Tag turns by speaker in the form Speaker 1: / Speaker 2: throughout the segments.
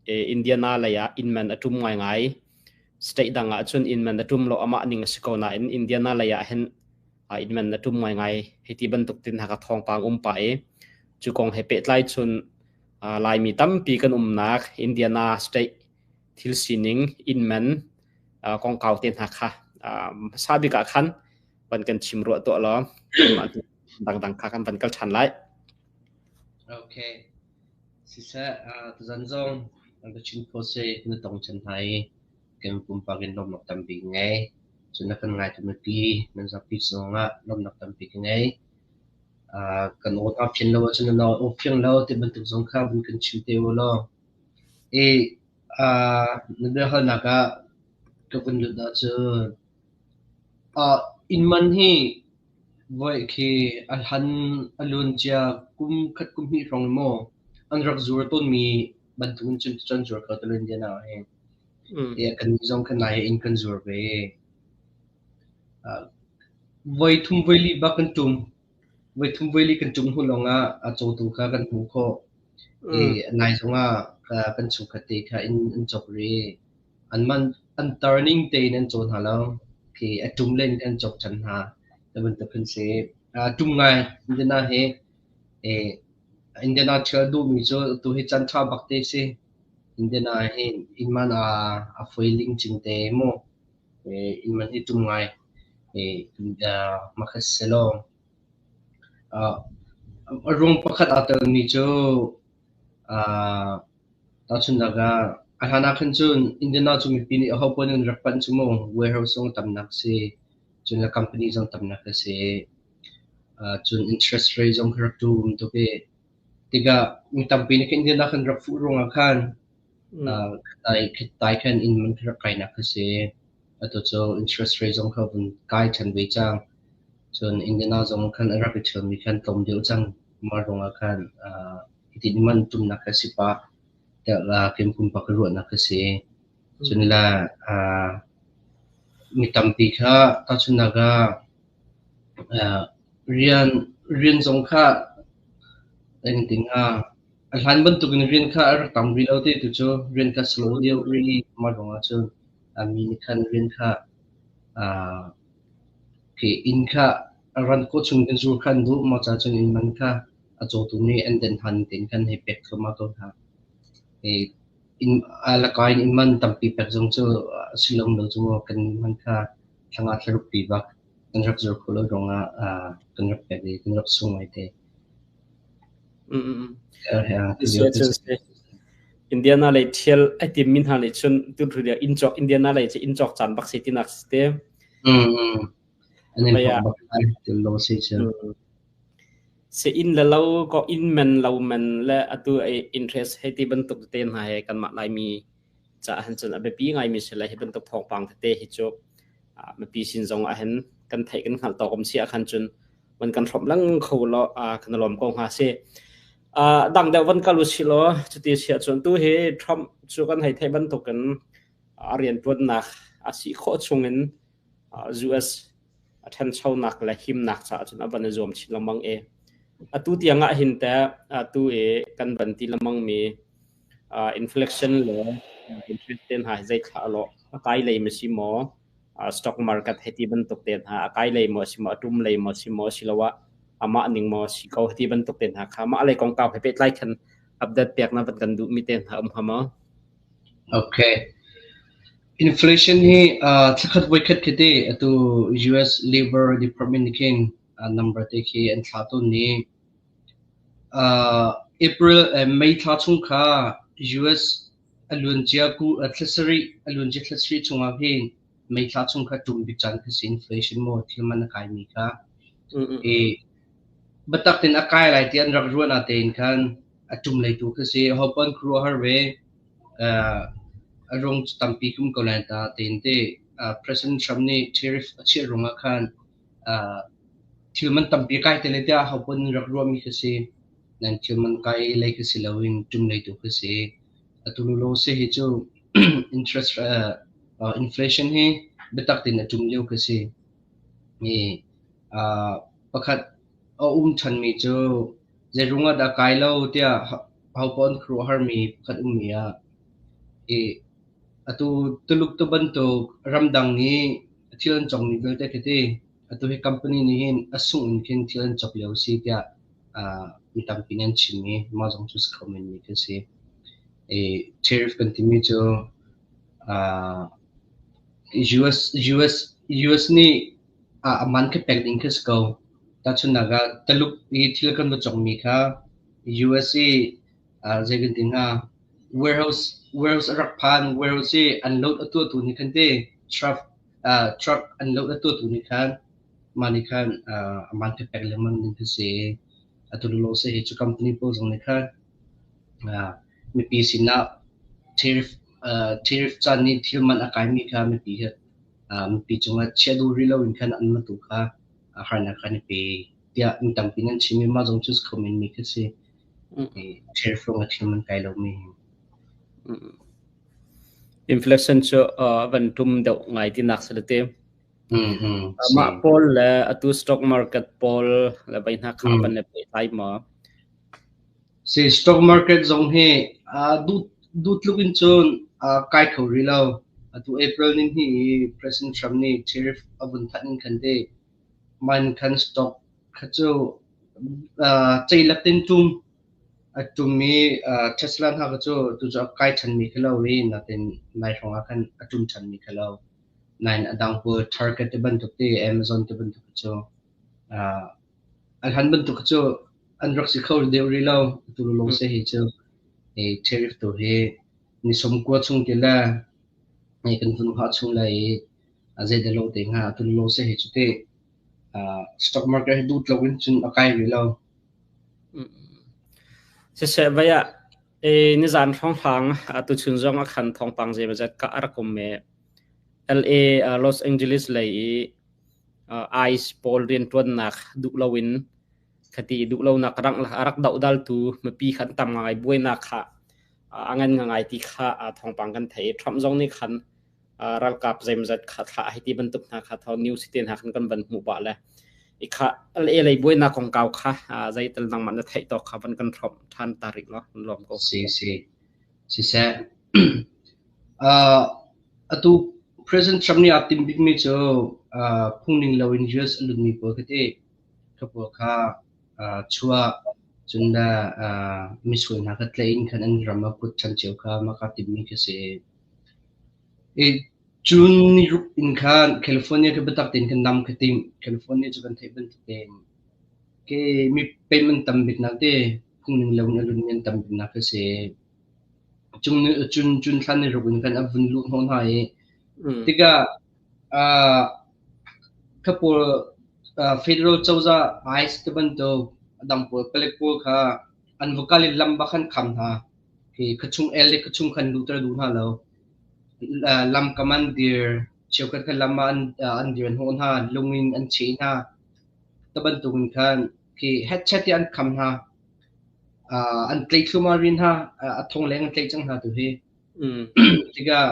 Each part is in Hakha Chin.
Speaker 1: Indiana lei ah inn man a ṭum ngaingai. State dang ah cun inn man a ṭum lo amah ning a si ko nain Indiana lei ah hin inn man a ṭum ngaingai. Hiti bantuk tin haka thawngpang um pah i cu kong he pehtlai cun Laimi tampi kan umnak Indiana state thil sining inn man kongkau te hna kha hmasa bik ah khan van kan chim ruah tuah law dangdang kha kan van kal ṭhan lai.
Speaker 2: Okay. Siseh, tuzan zong an ka chin phose na tong chan hna i kan pumpak in lawmnak tampi ka ngei. Cun na kan ngaitu mipi nan zapi zongah lawmnak tampi ka ngei. Kan aw ta fian lo ahcun na aw fiang lo ti bantuk zong kha vun kan chim te u law. I na biahalnak ah ka vun lut ahcun inn man hi voi khi a hlan a luan cia kum khat kum hnih hrawng maw an rak zuar tawnmi bantuk in cun cun zuar kho ti lo Indiana ah hin. Kannih zong khan nai inn kan zuar ve. Voi thum voi li bak kan ṭum. Voi thum voi li kan ṭum hnu lawngah a cawtu kha kan hmuh khawh. I nai zongah kan chungkhat te kha inn an cawk rih. An man an tar ning tein an caw hna lo. Khi a ṭum len an cawk ṭhan hna. Ti bantuk khin si. Ṭum ngai Indiana hi Indiana ṭhial duhmi cu tu hi caan ṭha bak te si. Indiana hi inn man a foi lingcing te mu. Inn man hi ṭum ngai. Makhat selaw a ruang pakhat aa telmi cu tahchunhnak ah a hlan ah khan cun Indiana cu mipi nih ahopaoh nih an rak panh cu mu. Warehouse zong tamnak si. Cun le company zong tamnak a si. Cun interest rate zong kha rak ṭum tuk i tikah mi tampi nih khin Indiana khan rak fuh ruangah khan tai khan inn man kha rak kainak kha si. Atu cu interest rate zong kha vun kai ṭhan ve cang. Cun Indiana zong khan a rak i ṭhialmi khan tlawm deuh cang. Mah ruangah khan hitin man ṭumnak kha si pah tiah kem pumpak ruahnak kha si. Cun le mi tampi kha tahchunhnak ah rian rian zong kha engtin hnga a hlan bantukin rian kha a rak tam rih lo ti tu cu rian kha slow deuh rih i mah ruangah cun mi nih khan rian kha khi inn kha a ran khawh chung kan zur kha an duh mah caah cun inn man kha a cawtu nih an den han tein khan hei pek thluahmah ko hna. Inn a laka in inn man tampi pek zong cu a si lem lo cu mu kan man kha thla nga thla ruk pi bak kan rak zur khawh lo ruangah kan rak pek i kan rak sung ngai te.
Speaker 1: Indiana lei thial ai tim mi hna nih cun tu inn cawk Indiana lei cu inn cawk caan bak si tinak si te.
Speaker 2: An in thawk bak lai til lo si cu.
Speaker 1: Si inn le lo ko inn men lo men le atu ai interest hei ti bantuk te hna he kanmah Laimi caah hin cun a biapi ngaimi si le hi bantuk thawngpang tete hi cu mipi sin zong ah hin kan theih kan hngalh tawk um si ah khan cun van kan hrawmh lengmang kho law kan lawm ko hnga si. Dang deuh van kal usih law cuti si ahcun tu hi Trump cu kan hei theih bantukin a rianṭuannak a si khawh chungin US a ṭhanchonak le himnak caah cun a van i zuam chin lengmang i atu tiang ah hin teh atu i kan van ti lengmang mi inflation le interest te hna hi zeithla a lawh a kai lei ma si maw stock market hei ti bantuk te hna a kai lei maw si maw a ṭum lei maw si maw asiloah amah ning maw si ko ti bantuk te hna kha mah lei kongkau he pehtlai khan update pek na van kan duh mi te hna um hnga maw?
Speaker 2: Okay. Inflation hi thlakhat voikhat khi te atu US Labor Department nih khin number te khi an thlah tawn ni. April May thla chung kha US a luancia ku thla sarih a luancia thla sarih chungah hin May thla chung kha ṭum bik caan kha si inflation maw thil man a kaimi kha. I biatak tein a kai lai ti an rak ruah na tein khan a ṭum lei tu kha si. Ho paoh an khuaruahhar ve. A ruang cu tampi kum ko lai ta tein te President Trump nih tariff a chiah ruangah khan thil man tampi kai te lai tiah ho paoh nih rak ruahmi kha si. Nan thil man kai lei kha si loin ṭum lei tu kha si. Atu lulawng si hi cu interest inflation hi biatak tein a ṭum lio kha si. I pakhat a um ṭhanmi cu zeiruang ah dah kai lo tiah hopaoh an khuaruahharmi pakhat ummi ah. I atu Tuluk tu bantuk ramdang i thil an cawkmi vialte khi ti atu hi company nih hin a sungh in khin thil an cawk lio a si tiah mi tampi nih an chim i mah zong cu si kho menmi khi a si. I tariff kan timi cu US, US, US nih a man khi pek ding khi si ko. Tahchunhnak ah Taluk i thil kan va cawkmi kha US i zei kan ti hnga warehouse warehouse a rak phan warehouse i an load a tuahtu nih khan ti truck truck an load a tuahtu nih khan mah nih khan a man khi pek lengmang ding khi si. Atu lo se hi cu company pawl zong nih khan mipi sinah tariff tariff caan nih thil man a kaimi kha mipi he mipi cungah chiah duh rih loin khan an matu kha harnak kha an i pe tiah mi tampi nan chim i mah zong cu kho menmi khi si. Tariff ruangah thil man kai lomi.
Speaker 1: Inflation cu van tum deuh ngai tinak si le te. Mah pawl le atu stock market pawl le vai hna kha van le pehtlai maw?
Speaker 2: Si stock market zong hi duh tluk in cun kai kho rih lo. Atu April ni hnih i President Trump nih tariff a vun thanh in khan ti man khan stock kha cu ceilak tin tum a tum i Tesla hna kha cu tu cu a kai ṭhanmi kha lo i natin nai hrawng ah khan a ṭum ṭhanmi kha lo. Nain a dang pawl Target te bantuk te Amazon te bantuk cu a hlan bantuk cu an rak si kho deuh rih lo. Atu lawng se hi cu tariff tu hi ni 90 chung ti le kan vun hngah chung lai i a zei lo te hnga. Atu lawng se hi cu ti stock market hi duh tluk in cun a kai rih lo.
Speaker 1: Siseh vai ah nizan hrawnghrang tuchun zong a khan thawngpang zeimawzat ka a rak um i LA Los Angeles lei i ICE pawl rianṭuannak duh loin khati duh lonak a rak dohdaltu mipi kha an tam ngai buainak kha a ngan ngai ti kha thawngpang kan theih. Trump zong nih khan ralkap zeimawzat kha thlah hei ti bantuk hna kha thawng news te hna khan kan van hmuh pah le i kha LA lei buainak kongkau kha zeital nangmah na theih tawk kha van kan hrawmh ṭhan ta rih law lawm ko.
Speaker 2: Si si. Siseh. Atu President Trump nih aa timh bikmi cu phungning loin US a lutmi pawl khi ti kha pawl kha chuah cun le misual hna kha tlaih in khan an ram ah put ṭhan cio kha mah kaa timhmi khi si. I June ni ruk in khan California khi biatak tein khan nam kha timh. California cu kan theih bantuk tein ke mi payment tam biknak te phungning loin a lutmi an tam biknak khi si. Cun cun thlan ni ruk in khan a vun luh hnawh hna i tikah kha pawl federal cozah ICE te bantuk a dang pawl palek pawl kha an va kal i lam bak khan kham hna. Hi khuachung el le khuachung khan luhter duh hna lo. Lam kam an dir, cheukhat kha lam ah an dir hnawh hna, lung in an cheh hna. Te bantuk in khan khi hetchet i an kham hna. An tlaih thluahmah rih hna. A thong leng an tlaih cang hna tu hi. Tikah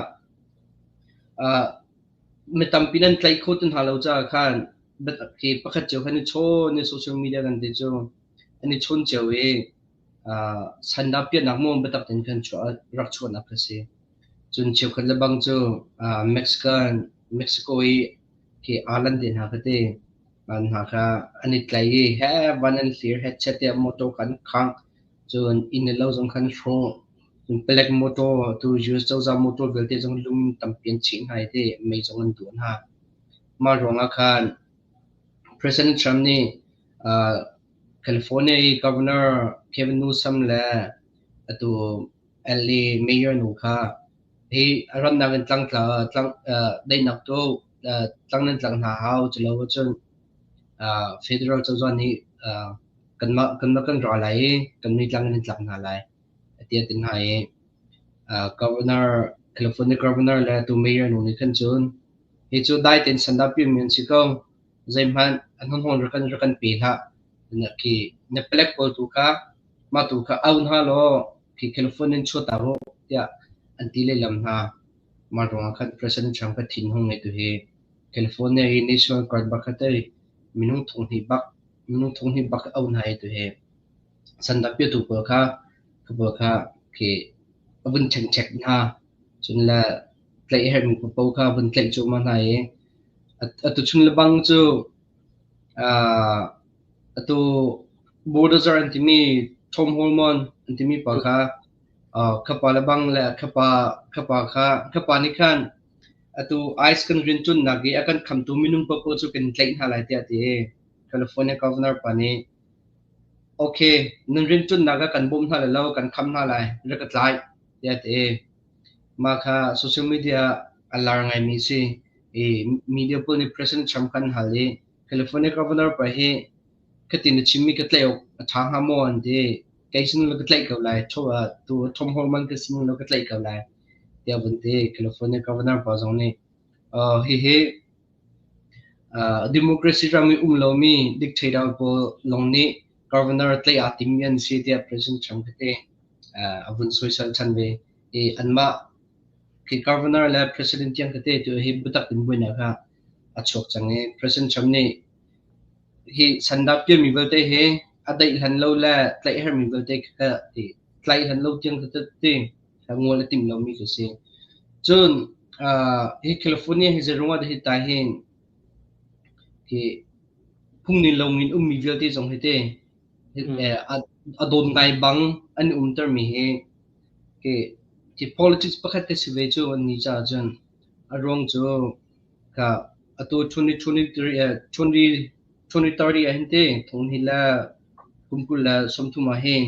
Speaker 2: mi tampi nan tlaih kho ti hna lo caah khan khi pakhat cio khan i chawn i social media kan ti cu an i chawn cio i sandah piahnak maw biatak tein khan chuah rak chuahnak kha si. Cun cheukhat le bang cu Mexican Mexico i khi aalan te hna kha ti hna kha an i tlai i he van an hlir hetchet tiah motor kha an khangh. Cun inn le lo zong khan hrawh. Cun palek motor tu US cozah motor vialte zong lung in tampi an chih hna i ti mei zong an duah hna. Mah ruangah khan President Trump nih California i Governor Gavin Newsom le atu LA Mayor nu kha hi a rannak in tlangtla tlang daihnak tu tlang nan tlang hna hau cu lo ahcun federal cozah nih kanmah kanmah kan ra lai i kan mi tlang in an tlak hna lai ti a ti hna i governor California governor le tu mayor nu nih khan cun hi cu dai tein sandah piami an si ko zeihmanh an hnawn rak kan rak kan pe hlah khi na palek pawl tu kha mah tu kha au hna law khi California in chuah ta rawh tiah an ti lehlam hna. Mah ruangah khan President Trump ka thinhung ngai tu hi California hi National Guard bak kha tei minung 2000 bak minung 2000 bak au hna hi tu hi sandah piatu pawl kha kha pawl kha khi a vun chengchek hna. Cun le tlaih a herhmi paohpaoh kha vun tlaih cuahmah hna i atu chung le bang cu atu bulldozer an timi Tom Holman an timi pa kha khapa le bang le khapa khapa kha khapa nih khan atu ICE kan rianṭuannak i a kan khamtu minung paohpaoh cu kan tlaih hna lai tiah a ti i California governor pa nih okay nan rianṭuannak ah kan bawmh hna lai lo kan kham hna lai rak ka tlai tiah a ti. Mah kha social media a lar ngaimi si i media pawl nih President Trump kha an hal i California governor pa hi khati na chimmi ka tlaih awk a ṭha hnga maw an ti. Kei sin ka tlaih ko lai. Tu Tom Homan ka sin ka tlaih ko lai tiah vun ti. California governor pa zong nih hihi democracy ram i um lomi dictator pawl lawng nih governor tlaih aa timmi an si tiah President Trump ka ti. A vun soisel ṭhan ve. I anmah khi governor le president tiang tete tu hi biatak in buainak ah a chuak cang i President Trump nih hi sandah piami vialte hi a daih hlan lo le tlaih hermi vialte kha ti tlaih hlan lo tiang tete ngol a timh lomi cu si. Cun hi California hi zeiruang ah dah hi ta hin hi phungning lo in ummi vialte zong hi te a dawn ngai bang an i umtermi hi hi politics pakhat te si ve cu an ni caah cun a ruang cu ka atu 2020 2030 ah hin te thong hi le kum 2030 ah hin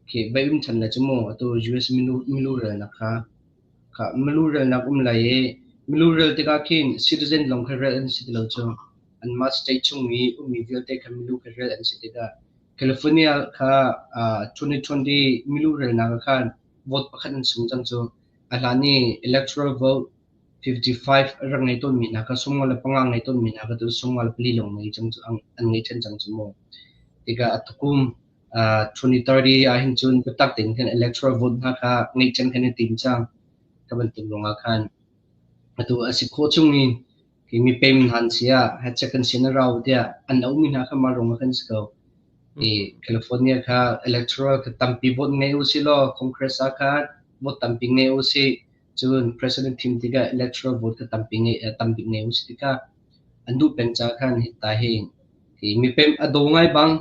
Speaker 2: khi vai um than le cu mu atu US milu milu relnak kha kha milu relnak um lai i milu rel tikah khin citizen lawng kha rel an si ti lo cu anmah state chung i ummi vialte kha milu kha rel an si tikah California kha 2020 milu relnak ah khan vote pakhat an sung cang cu. A hlan i electoral vote 55 a rak ngei tawnmi hna kha 55 ngei tawnmi hna kha tu 54 lawng ngei cang cu an ngei ṭhan cang cu mu. Tikah a tukum 2030 ah hin cun biatak tein khan electoral vote hna kha ngeih cang khan i tim cang. Kha bantuk ruangah khan atu a si khawh chung in Hi mipem hna an si ah hecek kan sin a rau tiah an auhmi hna kha mah ruangah kan si ko. I California kha electoral kha tampi vote ngei u si law Congress ah khan vote tampi ngei u si. Cun president thim tikah electoral vote kha tampi ngei tambik ngei u si tikah an duh peng caah khan hi ta hi hi mipem a daw ngai bang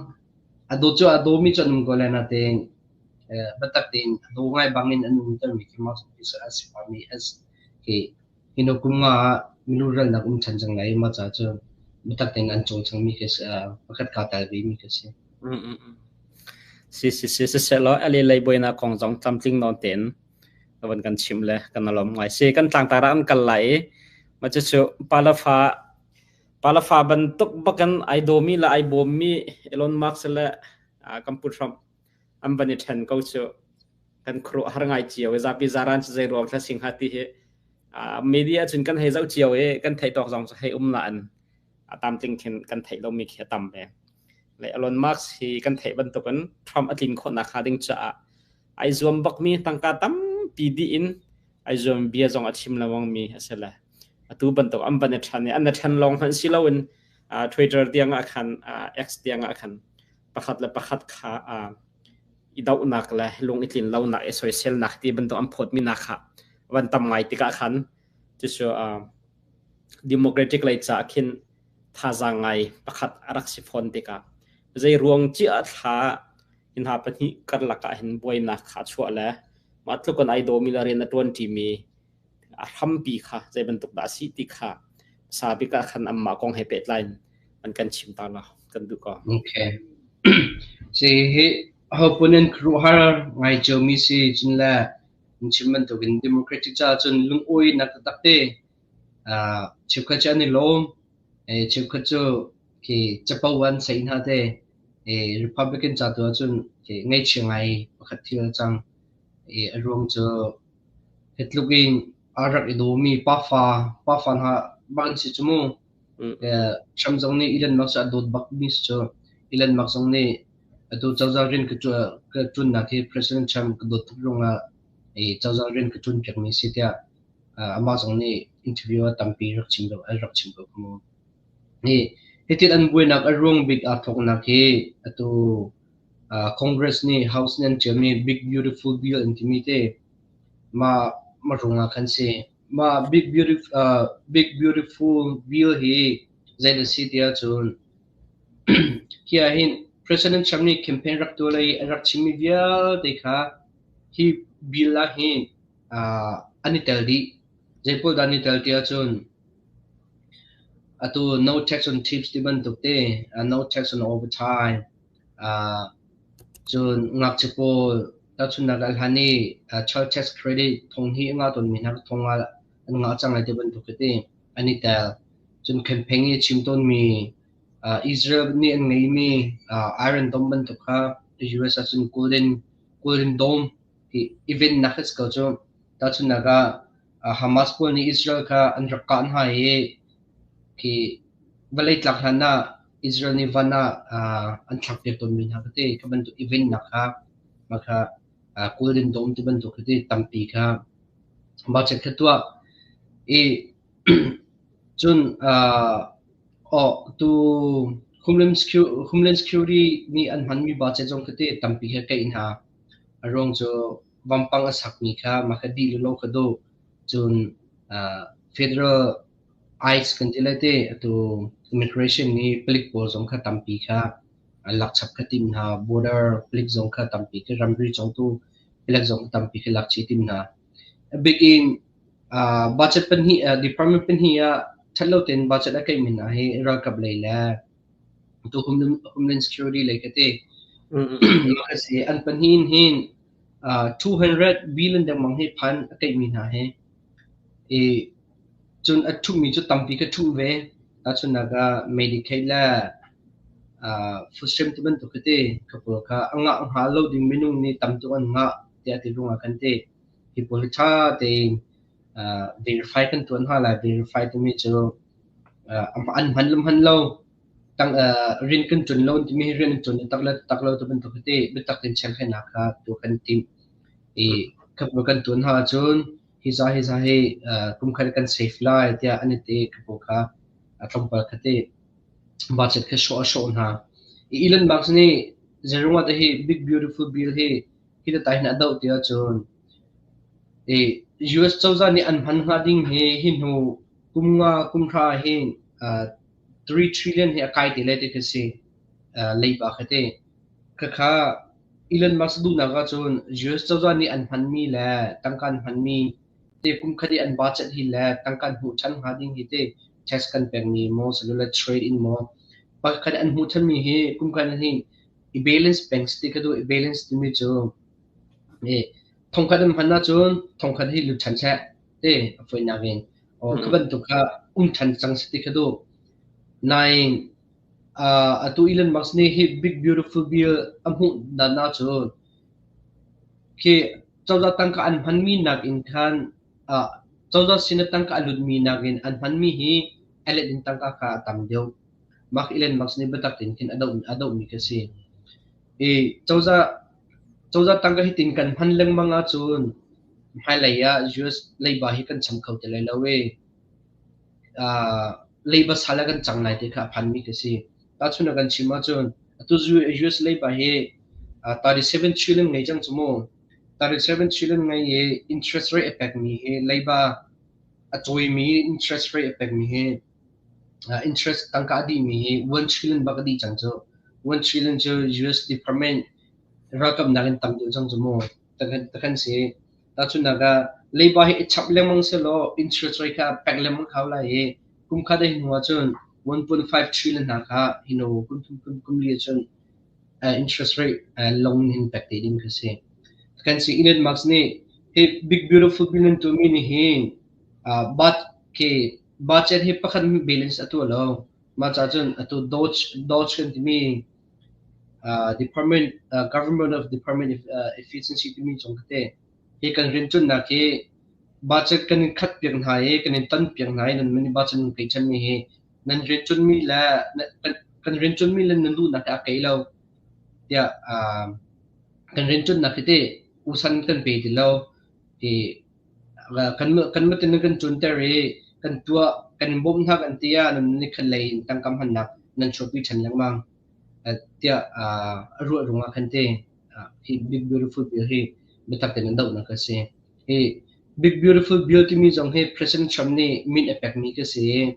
Speaker 2: a daw cu a dawmi cu an um ko lai natein biatak tein a daw ngai bang in an umtermi khi mah a si pahmi as hi Hi kum nga ah milu ralnak um ṭhan cang lai i mah ca cu biatak tein an cawlcangmi khi pakhat kaa tel vemi khi a si.
Speaker 1: Si si si siseh law ali lei buainak kong zong tlamtling nawn tein van kan chim le kan alom ngai. Si kan tlangtar ah an kal lai i mah cucu palafa palafa bantuk bakin ai dawmi le ai bawmmi Elon Musk le kan Pu Trump an van i ṭhen ko cu. Kan khuaruah har ngai cio i zapi zaran cu zei ruang thla sing ha ti hi media cun kan hei zoh cio i kan theih tawk zong cu hei um nain a tamtling khin kan theih lomi khi a tam ve. Le Elon Musk hi kan theih bantukin Trump a tlin khawhnak hnga ding caah ai zuam bakmi tangka tampi dih in ai zuam bia zong a chim lengmang mi a si le atu bantuk an van i ṭhan i an i ṭhen lawng hmanh si loin Twitter tiang ah khan X tiang ah khan pakhat le pakhat kha i dohnak le lung i tlin lonak i soiselnak ti bantuk an phawtmi nak kha van tam ngai tikah khan cucu democratic lei caah khin thazaang ngai pakhat a rak si fawn tikah zei ruang ciah thla in ha pahnih karlak ah hin buainak kha chuah le mah tluk in ai dawmi le rian a ṭuan ṭimi a hrampi kha zei bantuk dah a si ti kha sa bik ah khan anmah kong he pehtlai in an kan chim ta la kan duh ko.
Speaker 2: Okay. Si hi ho in khuaruahhar ngai ciomi si cun le in chim bantukin democratic caah cun lungawi nak taktak te cheukhat cu an i lawm cheukhat cu khi capo an sei hna te Republican ca tu ahcun khi ngaihchia ngai pakhat thil a cang i a ruang cu Hi tluk in a rak i dawmi pafa pafa hna bak an si cu mu. Trump zong nih Elon Musk cu a dawt bakmi si cu. Elon Musk zong nih atu cozah rian ka ka ṭuannak hi President Trump ka dawt tuk ruangah i cozah rian ka ṭuan piakmi si tiah amah zong nih interview ah tampi rak chim ko rak chim ko mu. Hi hitin an buainak a ruang bik aa thawknak hi atu Congress nih House nih an ṭialmi Big Beautiful Bill an timi te. Mah mah ruangah khan si. Mah big beautiful bill hi zei dah si ti ahcun hi ahhin President Trump nih campaign rak tuah le a rak chimmi vialte kha hi bill ahhin an i tel dih. Zei pawl dah an i tel ti ahcun atu no tax on tips ti bantuk te, no tax on overtime, cun ngakchia pawl tahchunhnak ah hlan i child tax credit thong hi a ngah tawnmi hna thong ah an ngah cang lai ti bantuk tete an i tel. Cun campaign i a chim tawnmi Israel nih an ngeimi Iron Dome bantuk kha US ahcun Golden Dome ti event nak si ko cu. Tahchunhnak ah Hamas pawl nih Israel kha an rak kah hna i khi vawlei tlak hlan ah Israel nih van ah an thlakpiak tawnmi hna kha ti kha bantuk event nak kha mah kha Golden Dome ti bantuk kha ti tampi kha budget kha tuah i cun tu Homeland Security nih an hmanmi budget zong kha ti tampi kha keih hna. A ruang cu vampang a sakmi kha mah kha dih lulaw kha duh. Cun federal ICE kan ti lai te atu immigration nih palik pawl zong kha tampi kha lak chap kha tim hna. Border palik zong kha tampi khi ramri congtu palik zong tampi khi lak chih tim hna. A bik in budget pahnih department pahnih ah ṭhat lo tein budget a keihmi hna hi ralkap lei le tu Homeland Security lei ka ti. Mah a si. An pahnih in hin 200 billion dengmang hi phan a keihmi hna hi. I cun a ṭhumhmi cu tampi ka ṭhumh ve. Tahchunhnak ah Medicaid le food stamp ti bantuk khi ti kha pawl kha a ngah hnga lo ding minung nih tam tuk an ngah tiah ti ruangah kan ti. Hi pawl hi ṭha tein verify kan tuah hna lai. Verify timi cu an hman le hman lo tang rian kan ṭuan lo timi hi rian an ṭuan tak le tak lo ti bantuk khi ti biatak tein chenghlainak kha tuah kan timh. I kha pawl kan tuan hna ahcun hi za hi za hi kum khat kan save lai tiah an i ti kha pawl kha tlawmpal kha ti budget kha sawh a sawh hna. I Elon Musk nih zeiruang ah dah hi big beautiful bill hi hi ta hin a doh ti ahcun i US cozah nih an hman hnga ding hi hi hnu kum nga kum hra hi 3 trillion hi a kai te lai ti khi si leiba kha ti. Khakha Elon Musk duhnak ahcun US cozah nih an hmanmi le tangka an hmanmi te kum khat i an budget hi le tangka an hmuh ṭhan hnga ding hi te tax kan pekmi maw cellular trade in maw pakhat an hmuh ṭhanmi hi kum khat hi i balance peng si ti ka duh. I balance timi cu thongkhat an hman ahcun thongkhat hi lut ṭhan seh ti a fawinak in kha bantuk kha um ṭhan cang si ti ka duh. Nain atu Elon Musk nih hi Big Beautiful Bill a hmuh dan ahcun khi cozah tangka an hmanmi nakin khan cozah sin ah tangka a lutmi nakin an hmanmi hi a let in tangka kha a tam deuh. Mah Elon Musk nih biatak tein khin a dohmi khi a si. I cozah tangka hi tin kan hman lengmang ahcun hmailei ah US leiba hi kan cham kho ti lai lo i leiba sal ah kan cang lai ti kha a phanmi khi a si. Tahchun ah kan chim ahcun atu US leiba hi 37 trillion ngei cang cu mu. 37 trillion ngei i interest rate a pekmi hi leiba a cawimi interest rate a pekmi hi interest tangka a dihmi hi 1 trillion bak a dih cang cu. 1 trillion cu US Department ralkap nakin tam deuh cang cu mu. Takhan si. Tahchunhnak ah leiba hi i chap lengmang sehlaw interest rate kha pek lengmang hau lai i kum khat a hnu ahcun 1.5 trillion hna kha hi hnu kum thum kum kum li ahcun interest rate long hin pek te ding kha si. Kan si Elon Musk nih hi big beautiful bill nan tuahmi nih hin but ke budget hi pakhat balance a tuah lo. Mah ca cun atu Doge kan timi department government of department efficiency timi zong tete hi kan rianṭuannak hi budget kan in khat piak hna i kan in tan piak hna i nan mani budget nan pei ṭhanmi hi nan rianṭuanmi le kan rianṭuanmi le nan duhnak hi a kei lo tiah kan rianṭuannak hi teh usan kan pe ti lo ti kan matin nan kan ṭunter i kan tuah kan in bawmh hna kan ti ah nan ni khat lei in tangka hmannak nan chuahpi ṭhan lengmang tiah a ruah rungah khan te hi big beautiful bill hi biatak tein an dohnak a si. Hi Big Beautiful Bill timi zong hi President Trump nih min a pekmi ka si.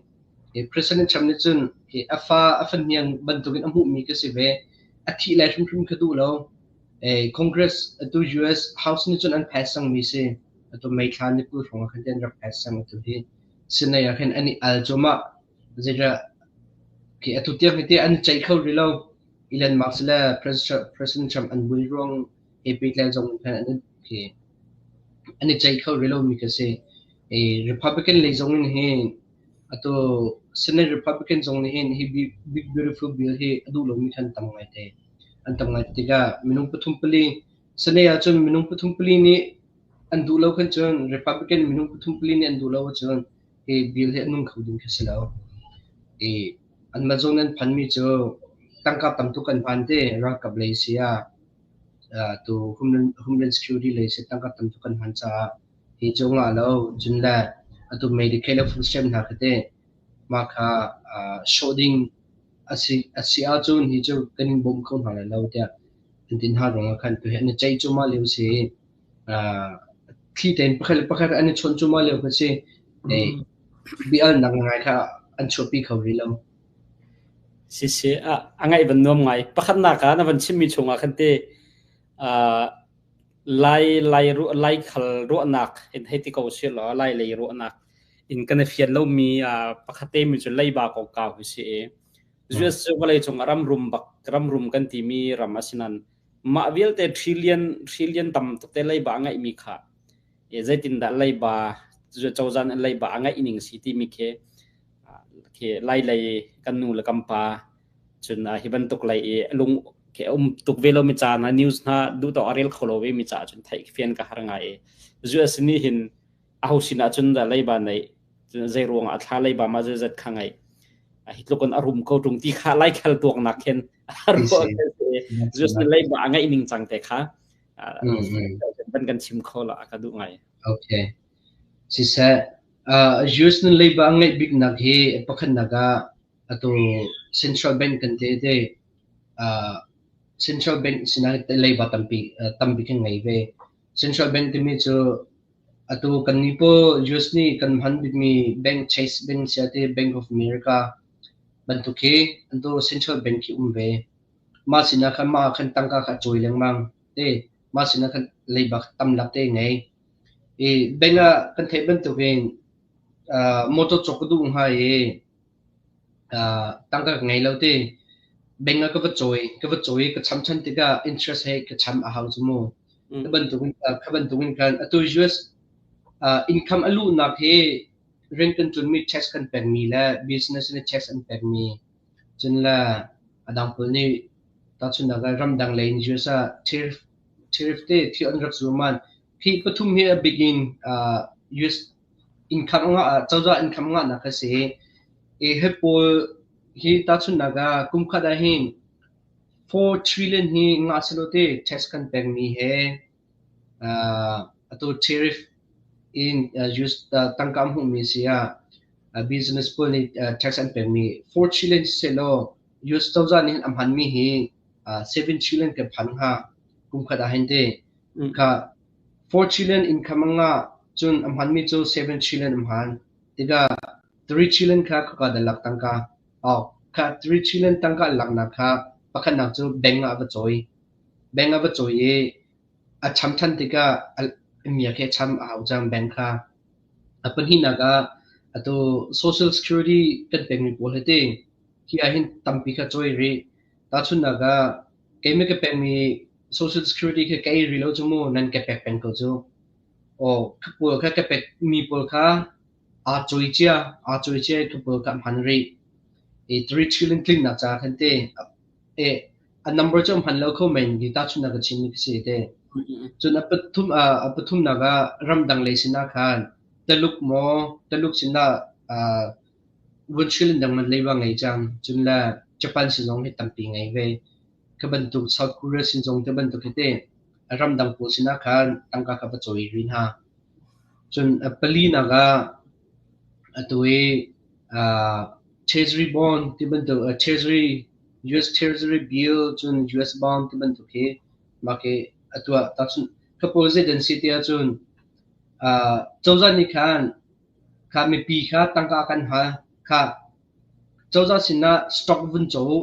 Speaker 2: Hi President Trump nih cun hi a fa a fahniang bantukin a hmuhmi ka si ve. A thih lai hrimhrim ka duh lo. Congress atu US House nih cun an pass cangmi si. Atu May thla ni 20 hrawng ah khan an rak pass cang atu hi. Sinai ah khin an i al cuahmah. Zeidah khi atu tiang hi ti an ceih kho rih lo. Elon Musk le President Trump an bui ruang he pehtlai zong in khan an khi an i ceih kho rih lomi kha si. Republican lei zong in hin atu Senate Republican zong nih hin hi Big Beautiful Bill hi a duh lomi khan tam ngai te. An tam ngai tikah minung pathum pali Senate ahcun minung pathum pali nih an duh lo khan cun Republican minung pathum pali nih an duh lo ahcun hi bill hi a nung kho ding khi si lo. I anmah zong an phanmi cu tangka tam tuk an hman te ralkap lei si ah tu Homeland Security lei si tangka tam tuk an hman caah hi cu ngah lo cun le atu Medicaid le food stamp hna khi te mah kha sawh ding a si ahcun hi cu kan in bawm kho hna lai lo tiah an ti hna ruangah khan tu hi an i ceih cuahmah lio si. Thli tein pakhat le pakhat an i chawnh cuahmah lio kha si. Bia-alnak ngai kha an chuahpi kho rih lo.
Speaker 1: Siseh, a ngaih van nuam ngai. Pakhatnak ah na van chimmi chungah khan te Lai Lai Laikhal ruahnak in hei ti ko sih law Lai lei ruahnak in kan i fian lomi pakhat te mi cu leiba kongkau hi si i US cu vawleicung ah ram rum bak ram rum kan timi ram a si nain mah vialte trillion trillion tam tuk te leiba a ngeihmi kha zeitindah leiba cozah nih leiba a ngeih ning si timi khi khi Lai lei kan nu le kan pa cun hi bantuk lei i lung khi um tuk ve lomi ca hna news hna duh tawk a rel kho lo ve mi ca cun theih fian ka har ngai i US nih hin aho sin ah cun dah leiba neih zei ruangah a thla leiba ma zeizat kha ngeih hi tluk in a rum ko ṭung ti kha laikhal tuaknak khin US nih leiba a ngeih ning cang te kha van kan chim kho la ka duh ngai.
Speaker 2: Okay. Siseh US nan leiba a ngeih biknak hi pakhatnak ah atu Central Bank kan te te Central Bank sinah leiba tampi tampi kan ngei ve. Central Bank timi cu atu kan nih pawl US nih kan hman bikmi bank Chase Bank sia te Bank of America bantuk hi antu Central Bank hi um ve. Mah sinah khan mah ah khan tangka kha a cawi lengmang te. Mah sinah khan leiba tam lak te ngei. I bank ah kan theih bantukin motor cawk ka duh hnga i tangka ka ngei lo ti. Bank ah ka va cawi, ka va cawi i ka cham ṭhan tikah interest he ka cham a hau cu mu. Kha bantukin kha bantukin khan atu US income a luhnak hi rian kan ṭuanmi tax kan pekmi le business nih tax an pekmi cun le a dang pawl nih tahchunhnak ah ramdang lei in US ah tariff tariff te thil an rak zuam man hi pathum hi a bik in US income ngah cozah income ngahnak a si i hi pawl hi tahchunhnak ah kum khat ah hin 4 trillion hi ngah selaw te tax kan pekmi he atu tariff in US tangka hmuhmi si ah business pawl nih tax an pekmi 4 trillion selaw US cozah nih a hmanmi hi 7 trillion kan phan hnga kum khat ah hin te kha 4 trillion income a ngah cun a hmanmi cu 7 trillion a hman tikah 3 trillion kha khaka dah lak tangka oh kha 3 trillion tangka laknak kha pakhatnak cu bank ah va cawi bank ah va cawi i a cham than tikah a miak he cham a hau cang bank kha a pahnihnak ah atu social security kan pekmi pawl hi ti hi ah hin tampi kha cawi rih tahchunhnak ah keimah ka pekmi social security khi ka ei rih lo cu mu nan ka pek peng ko cu. Aw kha pawl kha ka pek mi pawl kha aa cawi cia aa cawi cia i kha pawl kha hman rih. I 3 trillion tlinnak ca khan te e a number cu hman lo kho men ti tahchunhnak ka chim mi ka si te. Cun a pathum a pathumnak ah ramdang lei sinah khan Taluk maw Taluk sinah 1 trillion dang man leiba ngei cang. Cun le Japan sin zong hi tampi ngei ve. Kha bantuk South Korea sin zong te bantuk hi te ramdang pawl sinah khan tangka kha va cawi rih hna. Cun palinak ah atu i Treasury bond ti bantuk Treasury US Treasury bill cun US bond ti bantuk hi mah khi atu ah tahchun ka pawl zei dan si ti ahcun. Cozah nih khan kha mipi kha tangka kan hal. Kha cozah sinah stock vun caw u.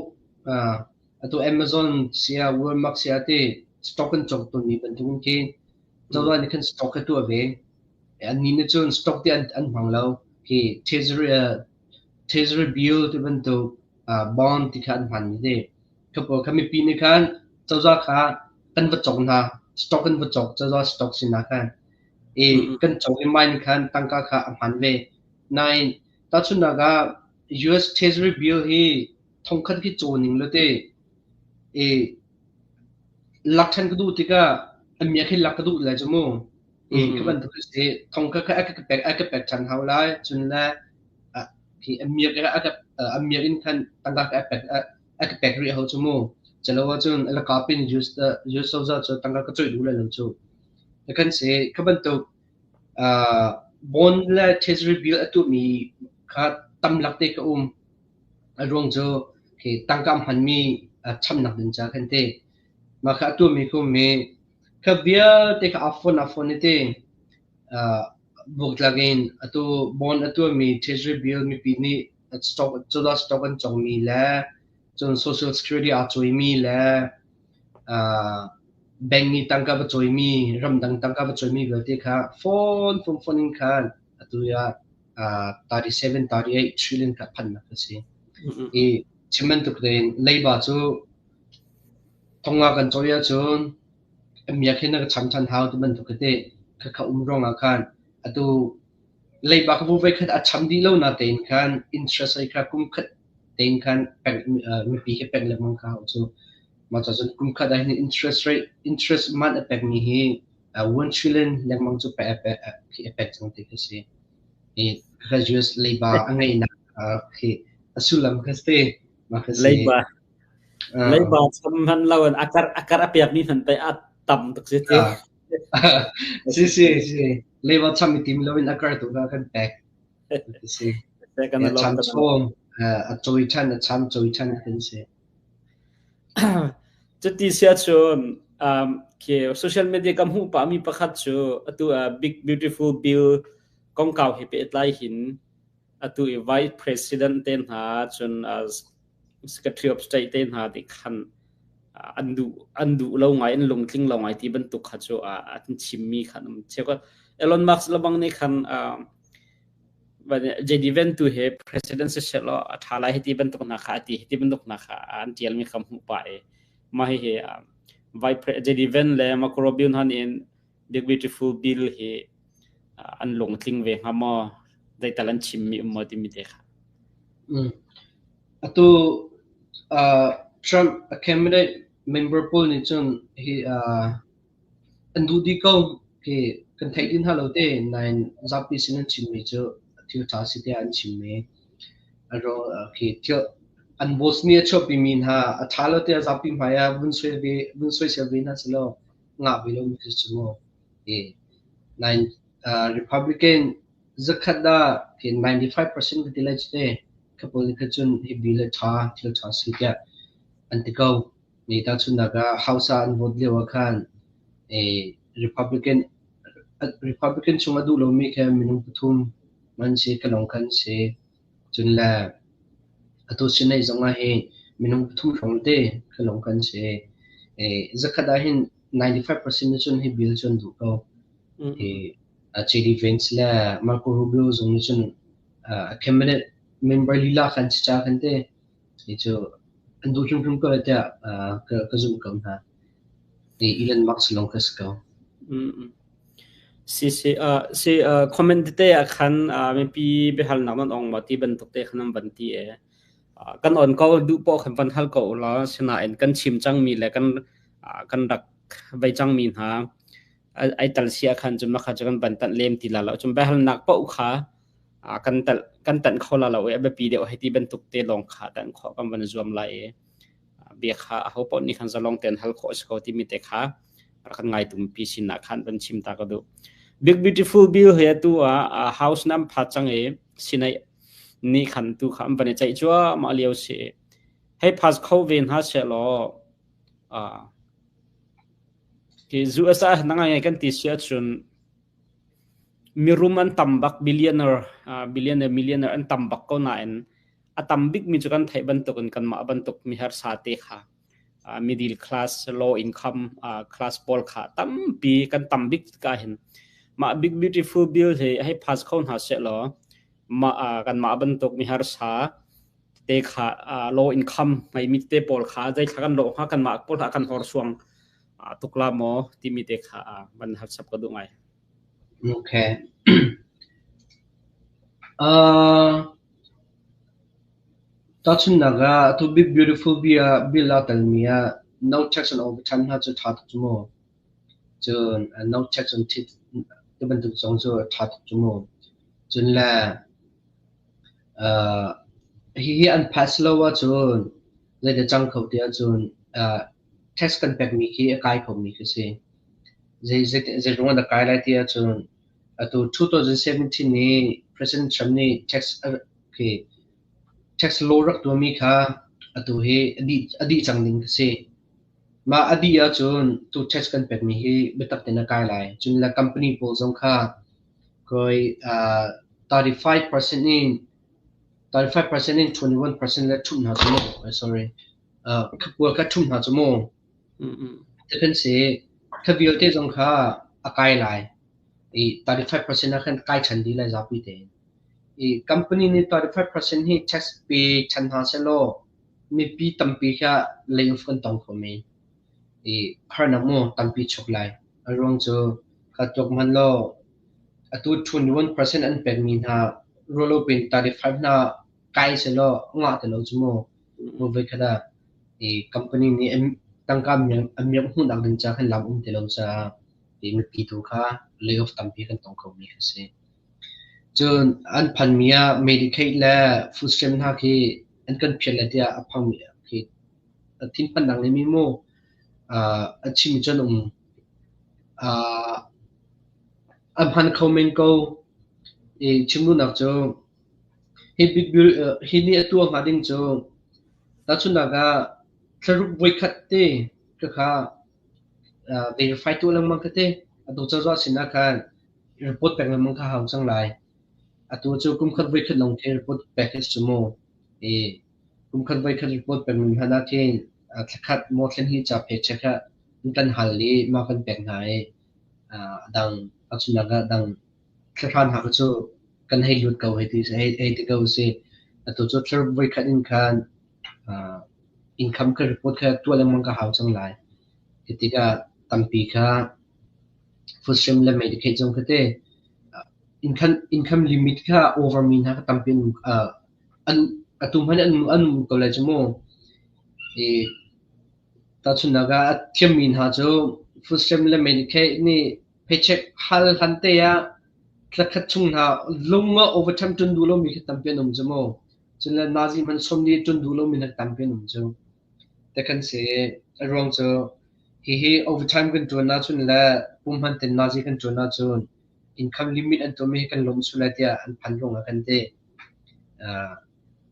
Speaker 2: Atu Amazon sia, Walmart sia ti stock kan cawk tawnmi bantukin khi cozah nih khan stock kha tuah ve. Annih nih cun stock ti an hmang lo. Khi treasury, treasury bill ti bantuk bond ti kha an hmanmi si. Kha pawl kha mipi nih khan cozah kha kan va cawk hna. Stock kan va cawk, cozah stock sinah khan. I kan cawk i mah nih khan tangka kha a hman ve. Nain tahchunhnak ah US Treasury bill hi thongkhat khi caw ning lo te i lak ṭhan ka duh tikah a miak hi lak ka duh lai cu mu. I ka bantuk si thongkhat kha a ka pek a ka pek ṭhan hau lai. Cun le khi a miak a ka a miak in khan tangka ka pek a ka pek rih hau cu mu. Calo ahcun a lakap in US US cozah cu tangka ka coih duh lai lo cu. Kan si kha bantuk bond le treasury bill a tuahmi kha tam lak te ka um. A ruang cu khi tangka hmanmi chamnak ding ca khan ti. Mah kha a tuahmi ka um i kha vialte kha aa fon aa fon i ti buaktlak in atu bond a tuahmi treasury bill mipi nih stock cozah stock an cawkmi le cun social security aa cawimi le bank nih tangka va cawimi ramdang tangka va cawimi vialte kha phone phone phone in khan atu ah 37 38 trillion kha phannak a si. I chim bantuk tein leiba cu thonga kan cawi ahcun miak hin na ka cham ṭhan hau ti bantuk te kha kha um ruangah khan atu leiba kha voi khat a cham dih lo na tein khan interest rate kha kum khat tein khan pek mipi khi pek lengmang kha hau cu. Mah ca cun kum khat ah hin interest rate interest man a pekmi hi 1 trillion lengmang cu pek a pek cang ti khi si. I kha US leiba a ngeihnak khi a sullam kha si. Mah kha si.
Speaker 1: Leiba leiba cham hman lo in akar akar a pekmi hman pei a tam tuk si ti.
Speaker 2: Si si si. Leiba cham i tim lo in akar tu kha kan pek. Si. Cham chom a cawi ṭhan a cham cawi ṭhan kan si.
Speaker 1: Cuti si ahcun khi social media ka hmuh pahmi pakhat cu atu Big Beautiful Bill kongkau he pehtlai hin atu i Vice President te hna cun Secretary of State te hna nih khan an duh lo ngai an lungtling lo ngai ti bantuk kha cu an chimmi kha an um. Cheukhat Elon Musk lebang nih khan JD Vance tu hi president si sehlaw a ṭha lai hiti bantuk hna kha a ti hiti bantuk hna kha an ṭialmi kha hmuh pah i mah hihi Vice JD Vance le Marco Rubio hna nih Big Beautiful Bill hi an lungtling ve hnga maw zeital an chimmi um maw timi te kha.
Speaker 2: Atu Trump a cabinet member pawl nih cun hi An duh dih ko. Hi kan theih dih hna lo te nain zapi sin an chimmi cu thil ṭha si tiah an chimmi. Khi thil an boss nih a chuahpimi hna a ṭha lo tiah zapi hmai ah vun soi ve vun soisel ve hna selaw ngah ve lomi khi cu mu. Hi nain Republican zakhat ah khi 95% ka ti lai cu te. Kha pawl nih kha cun hi bill hi ṭha thil ṭha si tiah an ti ko. Ni tahchunhnak ah House ah an vote lio ah khan Republican Republican chung a duh lomi kha minung pathum an si ka lawng khan si. Cun le atu Senate zong ah hin minung pathum hrawng te ka lawng kan si. Zakhat ah hin 95% nih cun hi bill cu an duh ko. JD Vance le Marco Rubio zong nih cun a cabinet member lila khan si ca khan te Hi cu an duh hrimhrim ko lai tiah ka zumh ko hna. Hi Elon Musk lawng kha si ko.
Speaker 1: Si si si comment tete ah khan mipi biahalnak nan ong maw ti bantuk te khan an van ti e. Kan on ko duh poh khan van hal ko ulaw sinain kan chim cangmi le kan kan rak vei cangmi hna ai tal sia khan cun makha cu kan van tanh lem ti la lo cun biahalnak paoh kha kan talh kan tanh kho la lo i a biapi deuh hei ti bantuk te lawng kha tanh khawh kan van zuam lai i bia kha aho paoh nih khan zalong tein hal khawh a si ko timi te kha kan ngaitu mipi sinah khan van chim ta ka duh. Big Beautiful Bill he atu ah House nam pha cang i sinai ni khan tu kha an van i ceih cuahmah lio si. Hei pass kho ve hna seh law ki US ah na ngai kan ti si ahcun. Mirum an tam bak, billionaire, billionaire, millionaire an tam bak ko nain a tam bikmi cu kan theih bantukin kanmah bantuk miharsa te kha middle class, low income class pawl kha tampi kan tam bik tikah hin mah Big Beautiful Bill hi hei pass kho hna seh law mah kanmah bantuk miharsa te kha low income ngeimi te pawl kha zeithla kan lawh hnga, kanmah pawl kha kan horsuang tuk la maw timi te kha van hal chap ka duh ngai.
Speaker 2: Okay. Tahchunhnak ah, atu Big Beautiful Bill aa telmi ah no tax on overtime hna cu ṭha tuk cu mu. Cun no tax on tip ti bantuk zong cu a ṭha tuk cu mu. Cun le hihi an pass lo ahcun zeidah cang kho ti ahcun tax kan pekmi khi a kai khomi khi si. Zei ruang ah dah kai lai ti ahcun atu 2017 i President Trump nih tax khi tax law rak tuahmi kha atu hi a dih cang ding a si. Mah a dih ahcun tu tax kan pekmi hi biatak tein a kai lai. Cun le company pawl zong kha koi 35% in 35% in 21% le ṭhumh hna cu mu. Sorry. Khapual kha ṭhumh hna cu mu. Ti kan si. Kha vialte zong kha a kai lai. I 35% ah khan kai ṭhan dih lai zapi tein. I company nih 35% hi tax pe ṭhan hna sehlaw mipi tampi kha layoff kan tong kho men. I harnak mu tampi chuk lai. A ruang cu kha tuak hmanh law atu 21% an pekmi hna rualo pin 35 hna kai sehlaw ngah ti lo cu mu. Voikhat ah i company nih tangka a miak hmuhnak ding ca khan lam um ti lo caah i mipi tu kha layoff tampi kan tong khomi a si. Cun an phanmi ah Medicaid le food stamp hna khi an kan phiat lai tiah a phangmi khi thinphannak ngeimi mu a chimmi cu an um. A hman kho men ko. I chim duhnak cu hi big hi nih a tuah hnga ding cu tahchunhnak ah thlaruk voikhat te khakha verify tuah lengmang kha te atu cozah sinah khan report pek lengmang kha hau cang lai. Atu cu kumkhat voikhat lawng khi report pek hi si mu. I kumkhat voikhat report pek mi hmanh ah khin thlakhat maw thlenhnih ca paycheck ah an kan hal i mah kan pek hna i a dang tahchunhnak ah dang thlahra hna kha cu kan hei lut ko hei ti hei ti ko si. Atu cu thlar voikhat in khan income ka report kha tuah lengmang ka hau cang lai. Khi tikah tampi kha food stamp le Medicaid zong kha te income income limit kha over mi hna kha tampi an an atu hmanh an an um ko lai cu mu. I tahchunhnak ah a thiammi hna cu food stamp le Medicaid nih paycheck hal hlan te ah thlakhat chung hna lung ah overtime ṭun duh lomi khi tampi an um cu mu. Cun le nazi hmanh sawm nih ṭun duh lomi hna tampi an um cu. Te kan si. A ruang cu hihi overtime kan ṭuan ahcun le pumhman ten nazi kan ṭuan ahcun income limit an tuahmi hi kan lawm sual lai tiah an phan ruangah kan ti.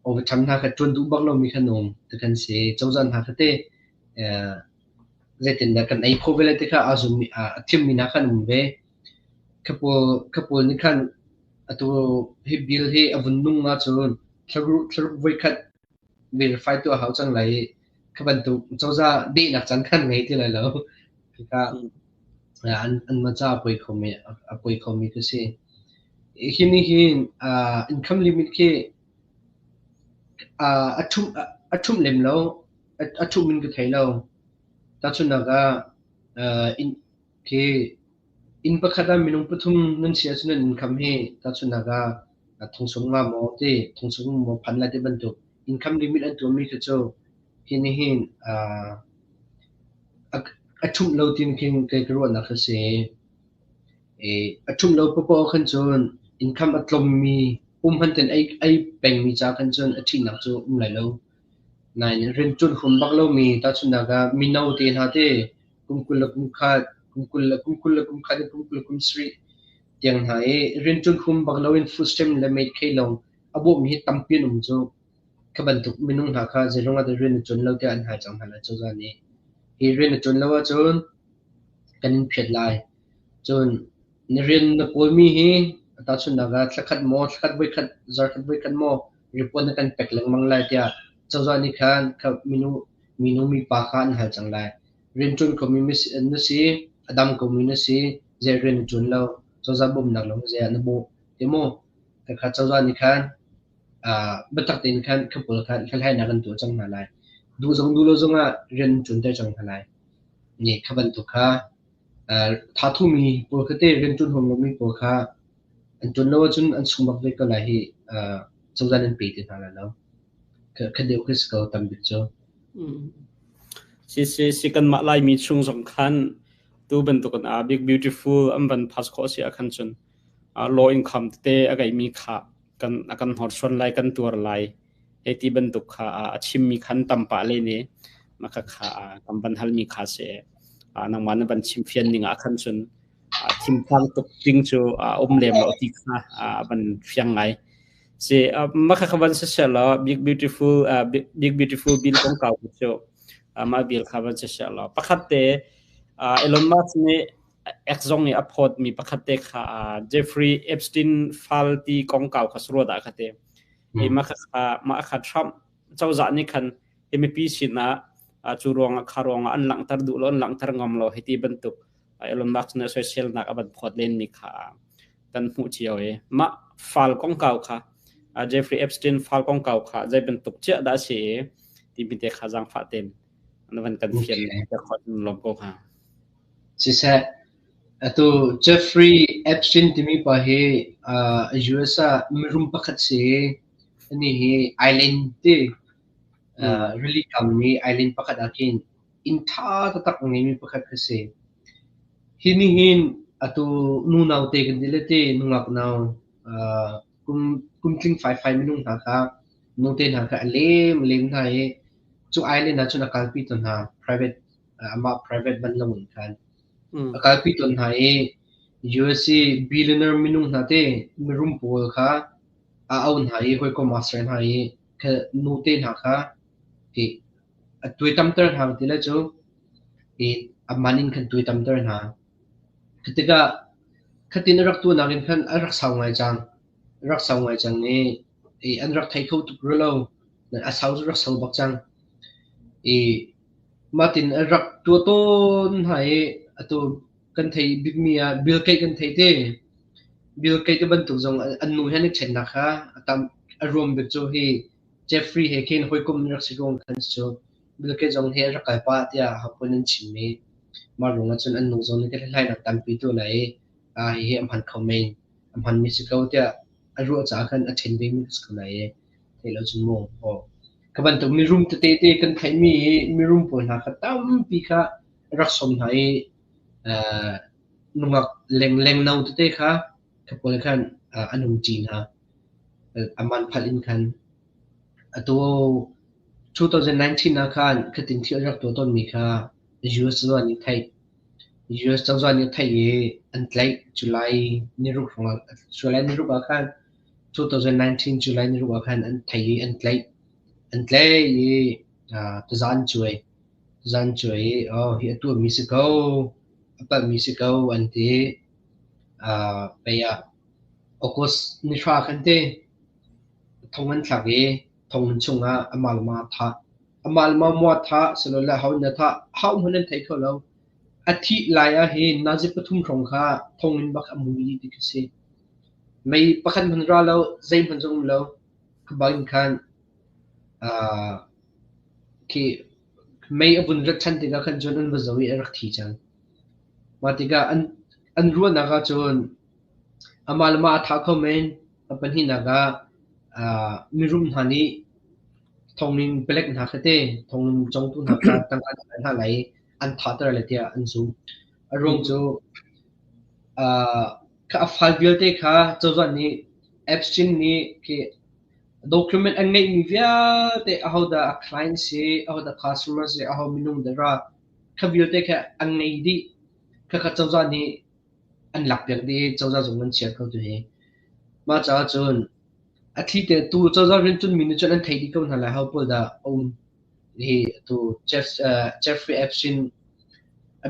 Speaker 2: Overtime hna kha ṭuan duh bak lomi khan um ti kan si. Cozah hna kha te zeitindah kan ei khawh ve lai ti kha aa zummi a thiammi hna khan um ve. Kha pawl kha pawl nih khan atu hi bill hi a vun nung ahcun thlaruk thlaruk voikhat verify tuah hau cang lai i kha bantuk cozah dehnak caan khan ngei ti lai lo. Khika an an ma ca a poi khomi a poi khomi khi si. Hi nih hin income limit khi a ṭhumh a ṭhumh lem lo. A ṭhumh in ka thei lo. Tahchunhnak ah inn khi inn pakhat ah minung pathum nan si ahcun nan income hi tahchunhnak ah thong nga maw ti thong maw phan lai ti bantuk income limit an tuahmi khi cu hi nih hin a ṭhumh lo tin khin kei ka ruahnak a si. I a ṭhumh lo paohpaoh khan cun income a tlawmmi pum hman ten ei ei pengmi ca khan cun a ṭhihnak cu um lai lo. Nain rianṭuan huam bak lomi tahchunhnak ah mino te hna te kum 20 le kum khat, kum 20 le kum 20 le kum khat in kum 20 le kum sarih tiang hna i rianṭuan huam bak loin food stamp le Medicaid lawng a bawhmi hi tampi an um cu. Kha bantuk minung hna kha zeiruang ah dah rian na ṭuan lo tiah an hal cang hna lai cozah nih. Hi rian na ṭuan lo ahcun kan in phiat lai. Cun Na rian na kawlmi hi tahchunhnak ah thlakhat maw, thlakhat voikhat, zarkhat voikhat maw report na kan pek lengmang lai tiah cozah nih khan kha minu minu mipa kha an hal cang lai. Rianṭuan khomi na si, a dam komi na si, zei rian na ṭuan lo, cozah bawmhnak lawng zei ah na bawh ti maw? Khakha cozah nih khan biatak tein khan kha pawl kha hlathlainak an tuah cang hna lai. Duh zong duh lo zongah rian an ṭuanter cang hna lai. Nih kha bantuk kha thathumi pawl kha te rianṭuan huam lomi pawl kha an ṭuan lo ahcun an sung bak ve ko lai hi cozah nan pe ti hna lai lo. Kha deuh khi si ko tam bik cu.
Speaker 1: Si si si kanmah Laimi chung zong khan tu bantukin a big beautiful an van pass khawh si ah khan cun law income tete a ngeimi kha kan a kan hnorsuan lai kan tuar lai hei ti bantuk kha a chimmi khan tam pah len i mah kha kan van halmi kha si. Nangmah na van chim fian ning ah khan cun thinphang tuk ding cu a um lem lo ti kha a van fiang ngai. Si mah kha van si law big beautiful big beautiful bill kong kau cu mah bill kha van si law pakhat te Elon Musk nih X zong nih a phawt mi pakhat te kha Jeffrey Epstein fal ti kongkau kha suruat ah kha te. I mah kha mah kha Trump cozah nih khan hi mipi sinah cu ruangah kha ruangah an langhter duh lo an langhter ngam lo hiti bantuk Elon Musk nih soiselnak a van phawt len mi kha kan hmuh cio i mah fal kongkau kha Jeffrey Epstein fal kongkau kha zei bantuk chiah dah si i timi te kha zaangfah ten na van kan fian lawm ko kha.
Speaker 2: Siseh, atu Jeffrey Epstein timi pa hi US ah mirum pakhat si i anih hi island ti rili kam i island pakhat ah khin inn ṭha taktak a ngeimi pakhat kha si. Hi nih hin atu nunau te kan ti le ti nungak nau kum kum tling faifai minung hna kha nute hna kha a lem a lem hna i cu island ah cun a kalpi tawn hna private amah private vanlawng in khan a kalpi tawn hna i US i billionaire minung hna te mirum pawl kha a auh hna i hawikom aa ser hna i nute hna kha ti a tuaitamter hna ti le cu i a man in khan tuaitamter hna. Khi tikah khatin a rak tuahnak in khan a rak sau ngai cang. A rak sau ngai cang i an rak thei kho tuk rua lo. A sau cu rak sau bak cang. I Mahtin a rak tuah tawn hna i atu kan theih bikmi ah Bill Gates kan theih te. Bill Gates te bantuk zong an nu he an i ṭhennak kha a tam a ruam bik cu hi Jeffrey he khin hawikom an rak si ruang khan cu Bill Gates zong hi a rak kal pah tiah hapun an chim i mah ruangah cun an nu zong nih ka hlathlainak tampi tuah lai i hihi a hman kho men a hmanmi si ko tiah a ruah caah khan a ṭhen vemi ka si ko lai i theih lo cun maw aw Kha bantuk mirum tete te kan theihmi i mirum pawl hna kha tampi kha rak sawm hna i nungak lengno tete kha kha pawl khan an um ṭi hna. A man phalh in khan. Atu 2019 ah khan khatin thil an rak tuah tawnmi kha US cozah nih theih. US cozah nih a theih i an tlaih. July niruk hrawng ah July niruk ah khan 2019 July niruk ah khan an thei i an tlaih. An tlaih i taza an cuai. Taza an cuai i oh hi a tuahmi si ko, a palhmi si ko an ti. Pei ah August ni hra khan te thong an thlak i thonginn chungah amah le mah thah. Amah le mah mua thah silole ho nih thah ho hmanh an thei kho lo. A thih lai ah hin nazi pathum hrawng kha thonginn bak a mui ti khi si. Mei pakhat hmanh ra lo, zeihmanh zong um lo. Kha bangin khan khi mei a vun rat ṭhan tikah khan cun an va zoh i a rak thi cang. Mah tikah an ruahnak ahcun amah le mah a thah kho men. A pahnihnak ah mirum hna nih thonginn palek hna kha te, thonginn congtu hna kha tangka an hal hna lai i an thahter lai tiah an zumh. A ruang cu a file vialte kha cozah nih Epstein nih khi document an ngeihmi vialte ahodah a client si, ahodah customer si, aho minung dah ra, kha vialte kha an ngei dih. Khakha cozah nih an lakpiak dih i cozah zung an chiah ko tu hi. Mah caah cun a thli te tu cozah rianṭuanmi nih cun an theih dih ko hna lai ho pawl dah a um. Hi atu Jeffrey Epstein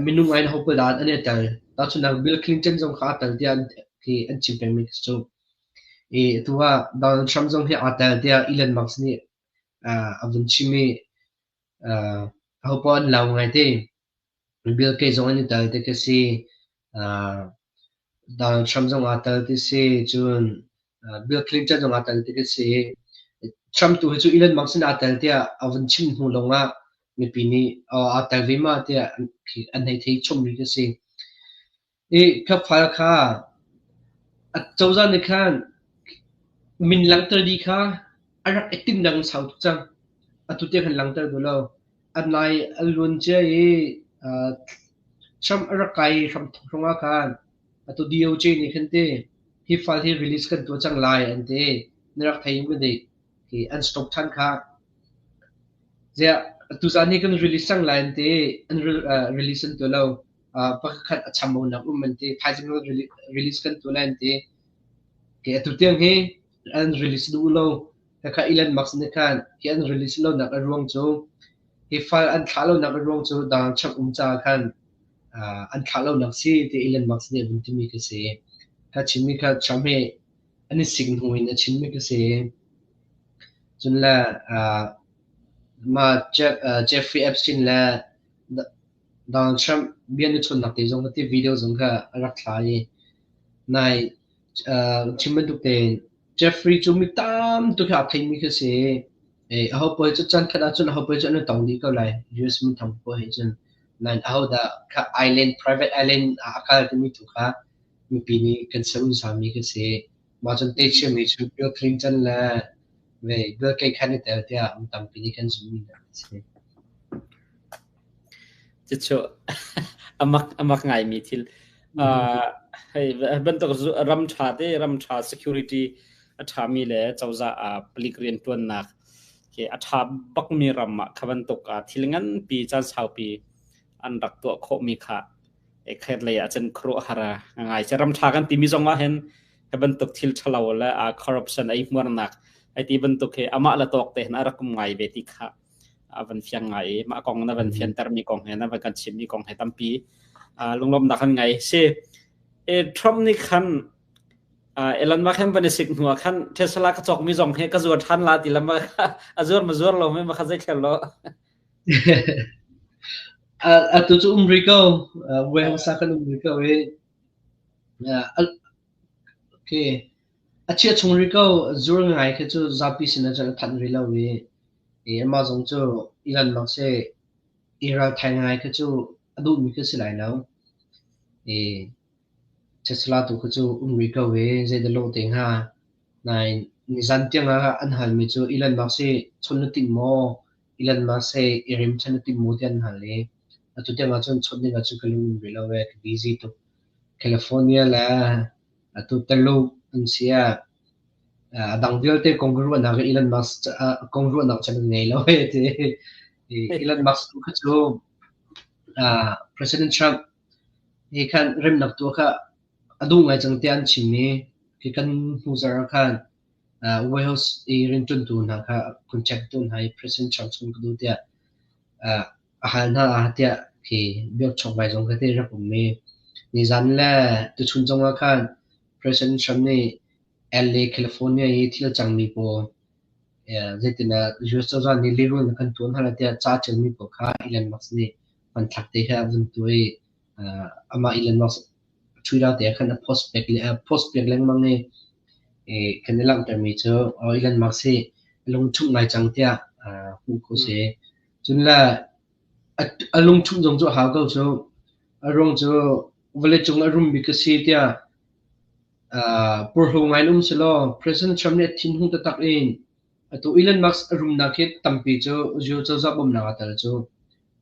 Speaker 2: minung ai ho pawl dah an i tel. Tahchunhnak Bill Clinton zong kha aa tel tiah khi an chim pengmi khi cu. I atu ah Donald Trump zong hi aa tel tiah Elon Musk nih a vun chim i ahopaoh an lau ngai te. Bill Gates zong an i tel ti khi si. Donald Trump zong aa tel ti si. Cun Bill Clinton zong aa tel ti khi si. Trump tu hi cu Elon Musk in aa tel tiah a vun chim hnu lawngah mipi nih aa tel ve ma tiah an hei thei chommi khi si. I ka file kha a cozah nih khan min langhter dih kha a rak i timdang sau tuk cang. Atu tiang khan langhter duh lo. A nai a luan cia i Trump a rak kai hramthok hrawng ah khan atu DOJ nih khan ti hi file hi release kan tuah cang lai an ti. Na rak thei ma dik? Hi an stop ṭhan kha. Ziah tuzaan hi kan release cang lai an ti. An release an tuah lo. Pakhat a chambaunak um an ti. Thaizing release kan tuah lai an ti. Okay, atu tiang hi an release duh lo. Khakha Elon Musk nih khan hi an release lonak a ruang cu hi file an thlah lonak a ruang cu Donald Trump um caah khan an thlah lonak si ti Elon Musk nih a vun timi khi si. Kha chimmi kha Trump hi an i sik hnu in a chimmi khi si. Cun le mah Jeffrey Epstein le Donald Trump bia na chawnhnak te zong kha ti video zong kha a rak thla i nai chim bantuk tein Jeffrey cu mi tam tuk hi aa theimi khi si. Aho paoh cu caan khat ahcun aho paoh cu an i tong dih ko lai. US minthang paoh he cun. Nain aho dah kha island, private island ah a kal timi tu kha mipi nih kan ser unsami khi si. Mah cun techimmi cu Bill Clinton le Bill Gates khan i tel tiah mi tampi nih kan zumhmi a si.
Speaker 1: Cucu a mak ngaimi thil. Hei bantuk ram ṭha te ram ṭha security a ṭhami le cozah palik rianṭuannak khi a ṭha bakmi ram ah kha bantuk thil nganpi caan saupi an rak tuah khawhmi kha khat lei ah cun khuaruahhar ngai. Ram ṭha kan timi zong ah hin hi bantuk thil ṭhalo le corruption ei hmuarnak ai ti bantuk hi amah le tawk te hin a rak um ngai ve ti kha a van fiang ngai i mah kong na van fiantermi kong he na van kan chimmi kong he tampi lunglawmhnak kan ngei. Si Trump nih khan Elon Musk han van i sik hnu ah khan Tesla ka cawkmi zong he ka zuar ṭhan la ti lam a zuar ma zuar lo me ma kha zei thler lo.
Speaker 2: Atu cu um rih ko. Warehouse ah kan um rih ko i okay. A chia chung rih ko. Zur ngai khi cu zapi sin ah cun a thanh rih lo i amah zong cu Elon Musk hi i ralthai ngai khi cu a duhmi khi si lai lo. I Tesla tu khi cu um rih ko i zeidah lawh te hnga. Nain nizan tiang ah an halmi cu Elon Musk hi chawnh na timh maw? Elon Musk he i rem chan na timh maw tiah an hal i atu tiang ah cun chawnh ding ah cun ka lung um rih lo ee, ka busy tuk. California le atu Taluk an si ah a dang vialte kong ka ruahnak i Elon Musk kong ruahnak chan ka ngei lo ee ti. Elon Musk tu kha cu President Trump he khan remnak tuah kha a duh ngai cang tiah an chim i khi kan hnu zarh ah khan White House i rianṭuantu hna kha contact tu hna i President Trump chung ka duh tiah a hal hna ah tiah khi biakchawkvai zong kha te rak um i nizan le tuchun zong ah khan President Trump nih LA California i thil a cangmi pawl zeitindah US cozah nih lehrulnak kan tuah hna lai tiah ca ṭialmi pawl kha Elon Musk nih hmanthlak te kha a vun tuah i amah Elon Musk Twitter te ah khan a post pek a post piak lengmang i kan i langhtermi cu Elon Musk hi lungṭhumh ngai cang tiah hmuh khawh si. Cun le a lungṭhumh zong cu a hau ko cu. A ruang cu vawleicung a rum bik ka si tiah porhlaw ngai in um selaw President Trump nih a thinhung taktak in atu Elon Musk a rumnak hi tampi cu US cozah bawmhnak aa tel cu.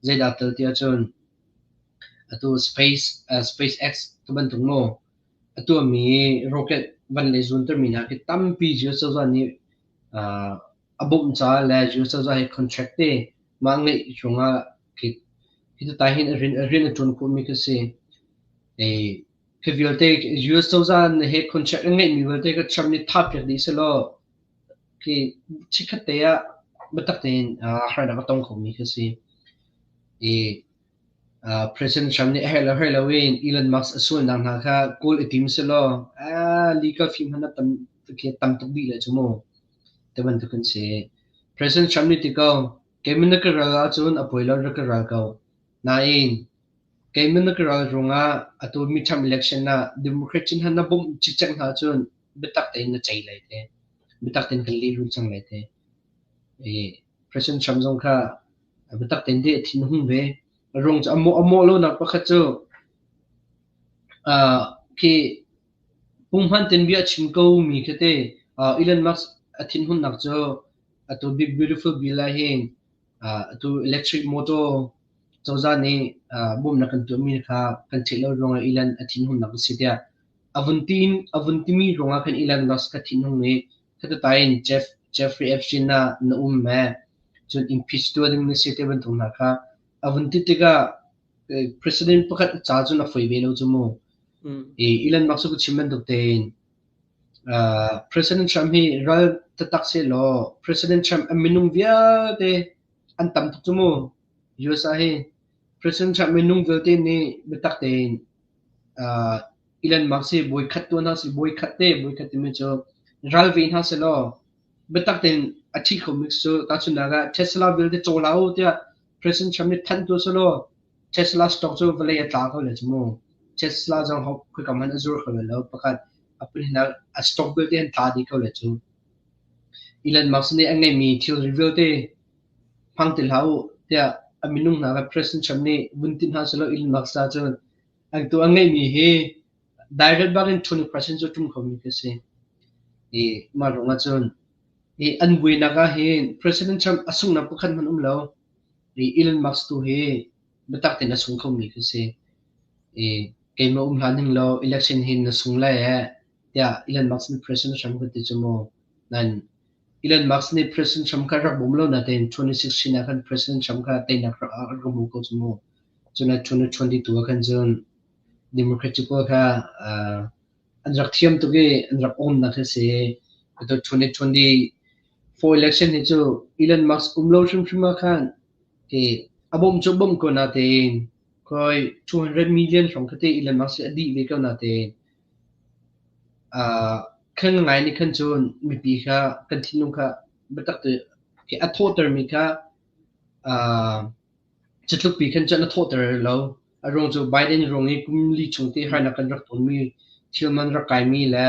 Speaker 2: Zeidah aa tel ti ahcun atu SpaceX tu bantuk maw a tuahmi rocket van lei zuantermi hna khi tampi US cozah nih a bawmh caah le US cozah he contract te mah ngeih ruangah khi hi hin a rian a ṭuan khawhmi khi si. Khi vialte US cozah he contract a ngeihmi vialte kha Trump nih thah piak dih sehlaw khi chikkhat te ah biatak tein harnak a tong khomi khi si. President Trump nih a herh lo herh loin Elon Musk a sualnak hna kha kawl i tim selaw legal fee hmanh a tam tam tuk dih le cu mu. Ti bantuk an si. President Trump nih ti ko, keimah na ka ral ahcun a poi lo rak ka ral ko. Nain, keimah na ka ral ruangah atu midterm election ah Democrat chin han na bawmh cikcek hna ahcun biatak tein na cei lai te. Biatak tein kan lehrul cang lai te. President Trump zong kha biatak tein deh a thin a hung ve. A ruang cu a mawh lonak pakhat cu khi punghman tein bia a chim ko mi khi te Elon Musk a thinhunnak cu atu Big Beautiful Bill ah hin atu electric motor cozah nih bawmhnak kan tuahmi kha kan theih lo ruangah Elon a thinhunnak a si tiah a vun ti a vun timi ruangah khan Elon Musk ka thinhung i Khatatai in Jeffrey Epstein ah na um meh? Cun impeach tuah ding na si te bantuk hna kha a vun ti tikah president pakhat ca cun a foi ve lo cu mu. I Elon Musk cu chim bantuk tein President Trump hi ral taktak sehlaw President Trump a minung vialte an tam tuk cu mu. USA hi President Trump minung vialte nih biatak tein Elon Musk hi bawi khat tuah hna sih, bawi khat te, bawi khat timi cu ral ve hna sehlaw biatak tein a thi khomi cu tahchunhnak ah Tesla vialte caw hlah u tiah President Trump nih thanh tuah sehlaw Tesla stock cu vawlei a tla kho le cu mu. Tesla zong khoika hmanh a zur kho le lo. Pakhat a pahnihnak a stock vialte an tla dih kho le cu. Elon Musk nih a ngeihmi thilri vialte hmang ti hlah u tiah a minung hna kha President Trump nih vun ti hna sehlaw Elon Musk ca cun Atu a ngeihmi hi direct bak in 20% cu ṭum khomi ka si. I mah ruangah cun i an buainak ah hin President Trump a sunghnak pakhat hmanh um lo. I Elon Musk tu hi biatak tein a sung khomi ka si. I keimah um hlah ning law election hi na sung lai eh tiah Elon Musk nih President Trump ka ti cu mu. Nan Elon Musk nih President Trump kha rak bawm lo natein 2016 ah khan President Trump kha teinak rak rak hmu ko cu mu. Cun a ṭuan a ṭuan dihtu ah khan cun Democratic pawl kha an rak thiam tuk i an rak awnnak hi a si. Atu 2024 election hi cu Elon Musk um lo hrimhrim ah khan hi a bawmh cu bawmh ko natein khoi 200 million hrawng kha te Elon Musk hi a dih ve ko natein khan ngai nih khan cun mipi kha kan thinlung kha biatak te a thawhtermi kha Catluk pi khan cun a thawhter lo. A ruang cu Biden ruang i kum li chung te harnak kan rak tonmi, thil man rak kaimi le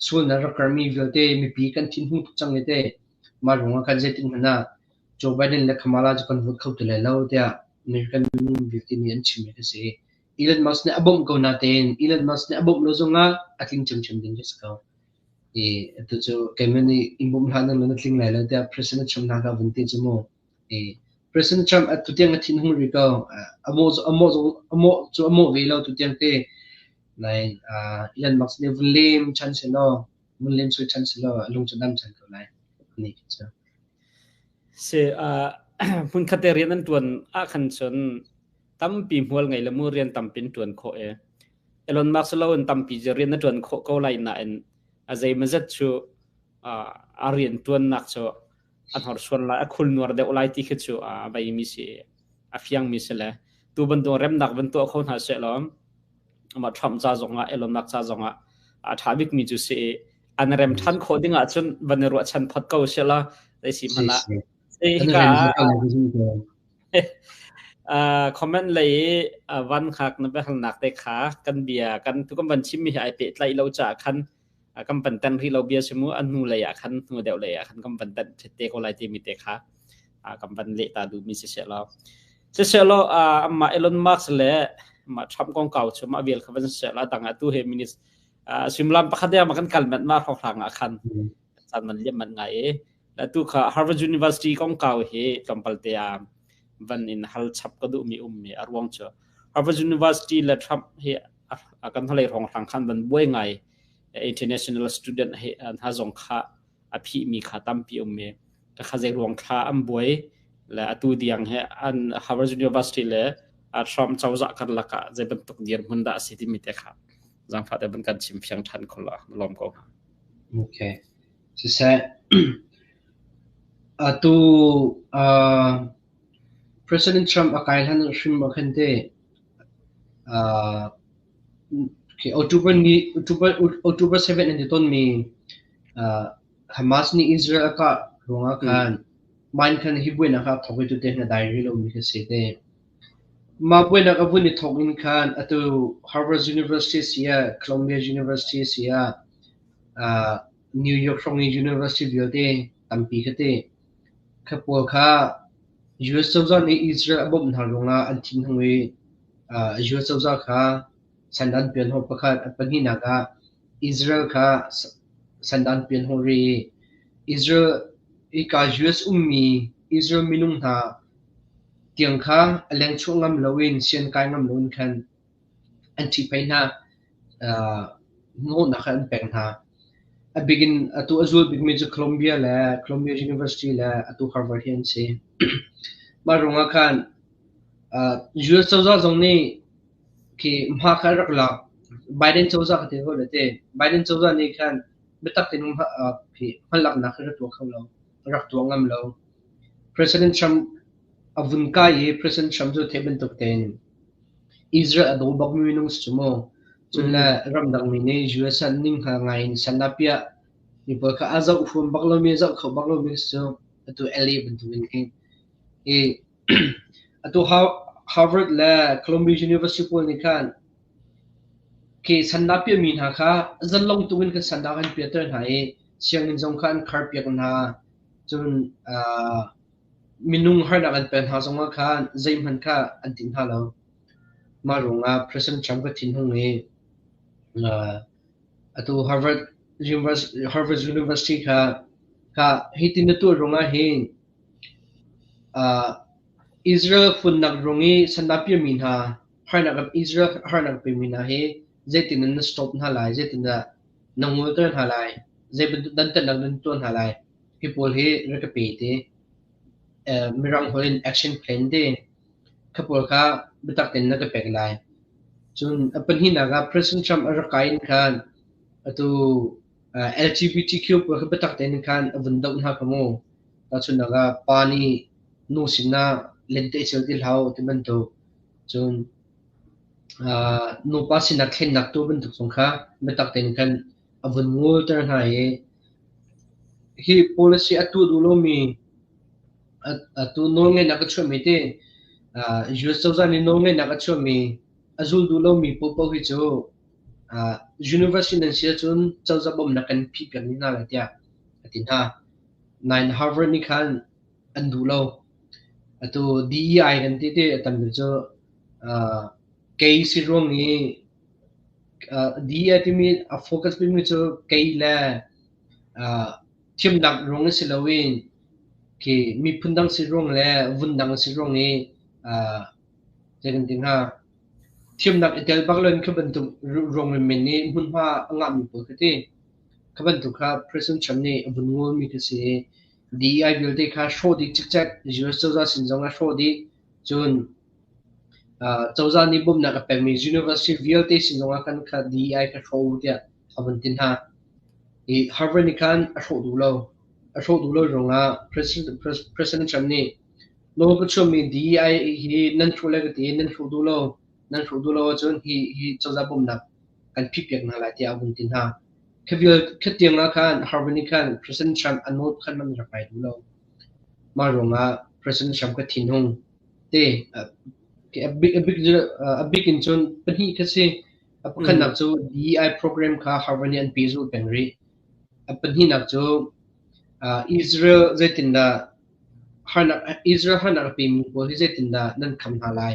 Speaker 2: sualnak rak karmi vialte mipi kan thinhung tuk cang i te mah ruangah khan zeitin hmanh ah Joe Biden le Kamala cu kan vote kho ti lai lo tiah American minung vialte nih an chimmi a si. Elon Musk nih a bawmh ko natein Elon Musk nih a bawmh lo zongah a tling ṭhiamṭhiam ding a si ko. I atu cu keimah nih in bawmh hlah nang na tling lai lo tiah President Trump hna kha vun ti cu mu. President Trump tutiang a thinhung rih ko. A mawh a mawh a mawh cu a mawh ve lo tutiang te. Nain Elon Musk nih vun lem ṭhan sehlaw, vun lem soi ṭhan sehlaw a lung cu dam ṭhan ko lai. Ani khi cu.
Speaker 1: Si hmunkhat te rian an ṭuan ah khan cun tampi hmual ngei le mu rian tampi in ṭuan khawh i Elon Musk lo in tampi rian na ṭuan khawh ko lai nain a zeimawzat cu a rian ṭuannak cu a hnorsuan lai a khulnuar deuh lai ti khi cu a veimi si a fiangmi si le tu bantuk remnak van tuah kho hna seh law amah Trump ca zongah Elon Musk ca zongah a ṭha bikmi cu si i an rem ṭhan khawh ding ahcun van i ruahchan phot ko seh la zei si hmanh ah hika comment lei van khak na biahalnak te kha kan bia kan tu kan van chimmi hi ai pehtlaih lo caah khan kan van tan rih lo bia si mu a hnu lei ah khan hnu deuh lei ah khan kan van tan te ko lai timi te kha kan van leh ta duhmi si seh law si seh law amah Elon Musk le amah Trump kong kau chu mah vial kha van seh la dang atu he minutes suimilam pakhat ya ma kan kal met ma hrawng ah khan caan man liam man ngai e la tu kha Harvard University kong kau hi tlawmpal te a van in hal chap ka duh mi um mi a ruang chu Harvard University le Trump hi kan hnalei hrawng hrang khan van buai ngai international student he hna zong kha a phihmi kha tampi um i kha zei ruang thla an buai le atu diang he an Harvard University le Trump cozah karlak ah zei bantuk dirhmun dah a si timi te kha zangfah te ban kan chim fiang ṭhan kho la lawm ko hnga.
Speaker 2: Okay. Siseh atu President Trump a kai hlan hrim ah khan te. October ni October October 7 an ti tawnmi Hamas nih Israel a kah ruangah khan mah in khan hi buainak kha a thawk i tute hin a dai rih lomi kha si te. Mah buainak a vun i thawk in khan atu Harvard University si ah Columbia University si ah New York hrawng i university vialte tampi kha ti. Kha pawl kha US cozah nih Israel a bawmh hna ruangah an thinhung i US cozah kha sandan pian hawh pakhat, a pahnihnak ah Israel kha sandan pian hawh rih i Israel hika US ummi Israel minung hna tiang kha a lengchuah ngam loin sian kai ngam loin khan an ṭhihphaih hna. Hnawhnak kha an pek hna. A bik in atu a zul bikmi cu Columbia le Columbia University le atu Harvard hi an si. Mah ruangah khan US cozah zong nih khi hma kha an rak lak. Biden cozah ka ti ko le te. Biden cozah nih khan biatak tein hmalaknak kha rak tuah kho lo. Rak tuah ngam lo. President Trump a vun kai i President Trump cu theih bantuk tein Israel a daw bakmi minung si cu mu. Cun le ramdangmi nih US ah ning hngal ngai in san ah piah mi pawl kha a zoh huam bak lomi, a zoh kho bak lomi si cu atu LA bantukin hin. I atu Harvard le Columbia University pawl nih khan khi sandah piahmi hna kha zalong tuk in kan sandah kan piahter hna i sianginn zong kha an kharpiak hna. Cun minung harnak an pek hna zongah khan zeihmanh kha an tinh hna lo. Mah ruangah President Trump ka thinhung i atu Harvard University, Harvard University kha kha hitin na tuah ruangah hin Israel funnak rung i sandah piami hna harnak Israel harnak pemi hna hi zeitin na stop hna lai, zeitindah na ngolter hna lai, zei bantuk dantatnak nan tuah hna lai. Hi pawl hi rak ka pe te. Mirang holh in action plan te. Kha pawl kha biatak tein na ka pek lai. Cun a pahnihnak ah President Trump a rak kai in khan atu LGBTQ pawl kha biatak tein khan a vun doh hna kha mu. Tahchunhnak ah pa nih nu sinah lentecelh ti hlah u ti bantuk. Cun nupa sinak thlennak tu bantuk zong kha biatak tein khan a vun ngulter hna i hi policy a tuah duh lomi atu nawlngeihnak a chuahmi ti US cozah nih nawlngeihnak a chuahmi a zul duh lomi paohpaoh hi cu university nan si ahcun cozah bawmhnak kan phihpiak dih hna lai tiah a ti hna. Nain Harvard nih khan an duh lo. Atu DEI kan ti ti a tam deuh cu kei si ruang i DEI timi a focus bikmi cu kei le thiamnak ruang i si loin khi miphun dang si ruang le vun dang si ruang i zei kan ti hnga thiamnak i tel bak loin khi bantuk ruang menmen i hmunhma a ngahmi pawl kha ti. Kha bantuk kha President Trump nih a vun ngolmi khi si i DEI vialte kha hrawh dih cikcek US cozah sin zong ah hrawh dih cun cozah nih bawmhnak a pekmi university vialte sin zong ah khan kha DEI kha hrawh u tiah a vun ti hna. I Harvard nih khan a hrawh duh lo. A hrawh duh lo ruangah President, President Trump nih nawl ka chuahmi DEI hi nan hrawh le ka ti nan hrawh duh lo. Nan hrawh duh lo ahcun hi hi cozah bawmhnak kan phihpiak hna lai tiah a vun ti hna. Kha vial kha tiang ah khan Harvard nih khan President Trump a nawl khan man rak ngai duh lo. Mah ruangah President Trump ka thinhung. Te a bik a bik a bik in cun pahnih kha si. A pakhatnak cu DEI program kha Harvard nih an pehzulh peng rih. A pahnihnak cu Israel zeitindah harnak Israel harnak a pemi pawl hi zeitindah nan kham hna lai?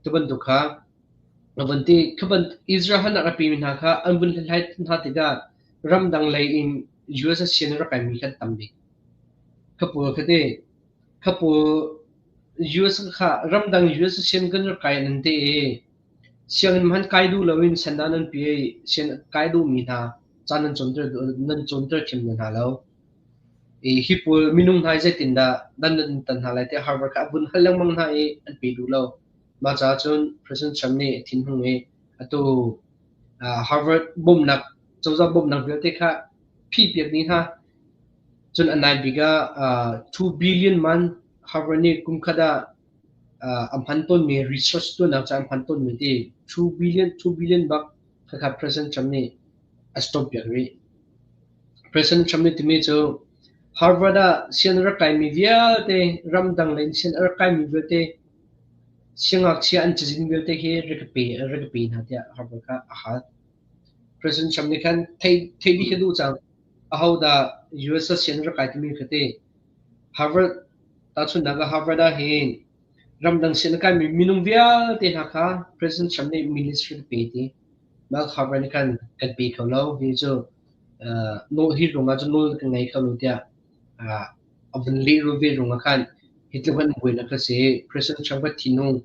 Speaker 2: Tu bantuk kha a vun ti. Kha Israel harnak a pemi hna kha an vun hlathlai hna tikah ramdang lei in US sian rak kaimi kha an tam bik. Kha pawl kha ti kha pawl US kha ramdang US sian kan rak kai nan ti i sianginn hmanh kai duh loin sandah nan pi i sian kai duhmi hna ca nan cawnter nan cawnter thiam hna lo. I hi pawl minung hna hi zeitindah dan nan tan hna lai tiah Harvard kha a vun hal lengmang hna i an pe duh lo. Mah caah cun President Trump nih a thinhung i atu Harvard bawmhnak cozah bawmhnak vialte kha phihpiak dih hna. Cun a nai bik ah 2 billion man Harvard nih kum khat ah A hman tawnmi research tuahnak caah an hman tawnmi ti 2 billion, 2 billion bak khakha President Trump nih a stop piak rih. President Trump nih timi cu Harvard ah sianginn a rak kaimi vialte, ramdang lei in sianginn a rak kaimi vialte, siangngakchia an cazin vialte hi rak ka pe, rak ka pe hna tiah Harvard kha a hal. President Trump nih khan theih theih dih kha duh cang. Ahodah US ah sianginn rak kai timi kha ti. Harvard tahchunhnak ah Harvard ah hin ramdang sianginn a kaimi minung vialte hna kha President Trump nih ministry ka pe ti. Mah Harvard nih khan kan pe kho lo. Hi cu nawl hi ruangah cun nawl kan ngei kho lo tiah a vun lehrul ve ruangah khan hi tluk an buainak kha si. President Trump kha thinhung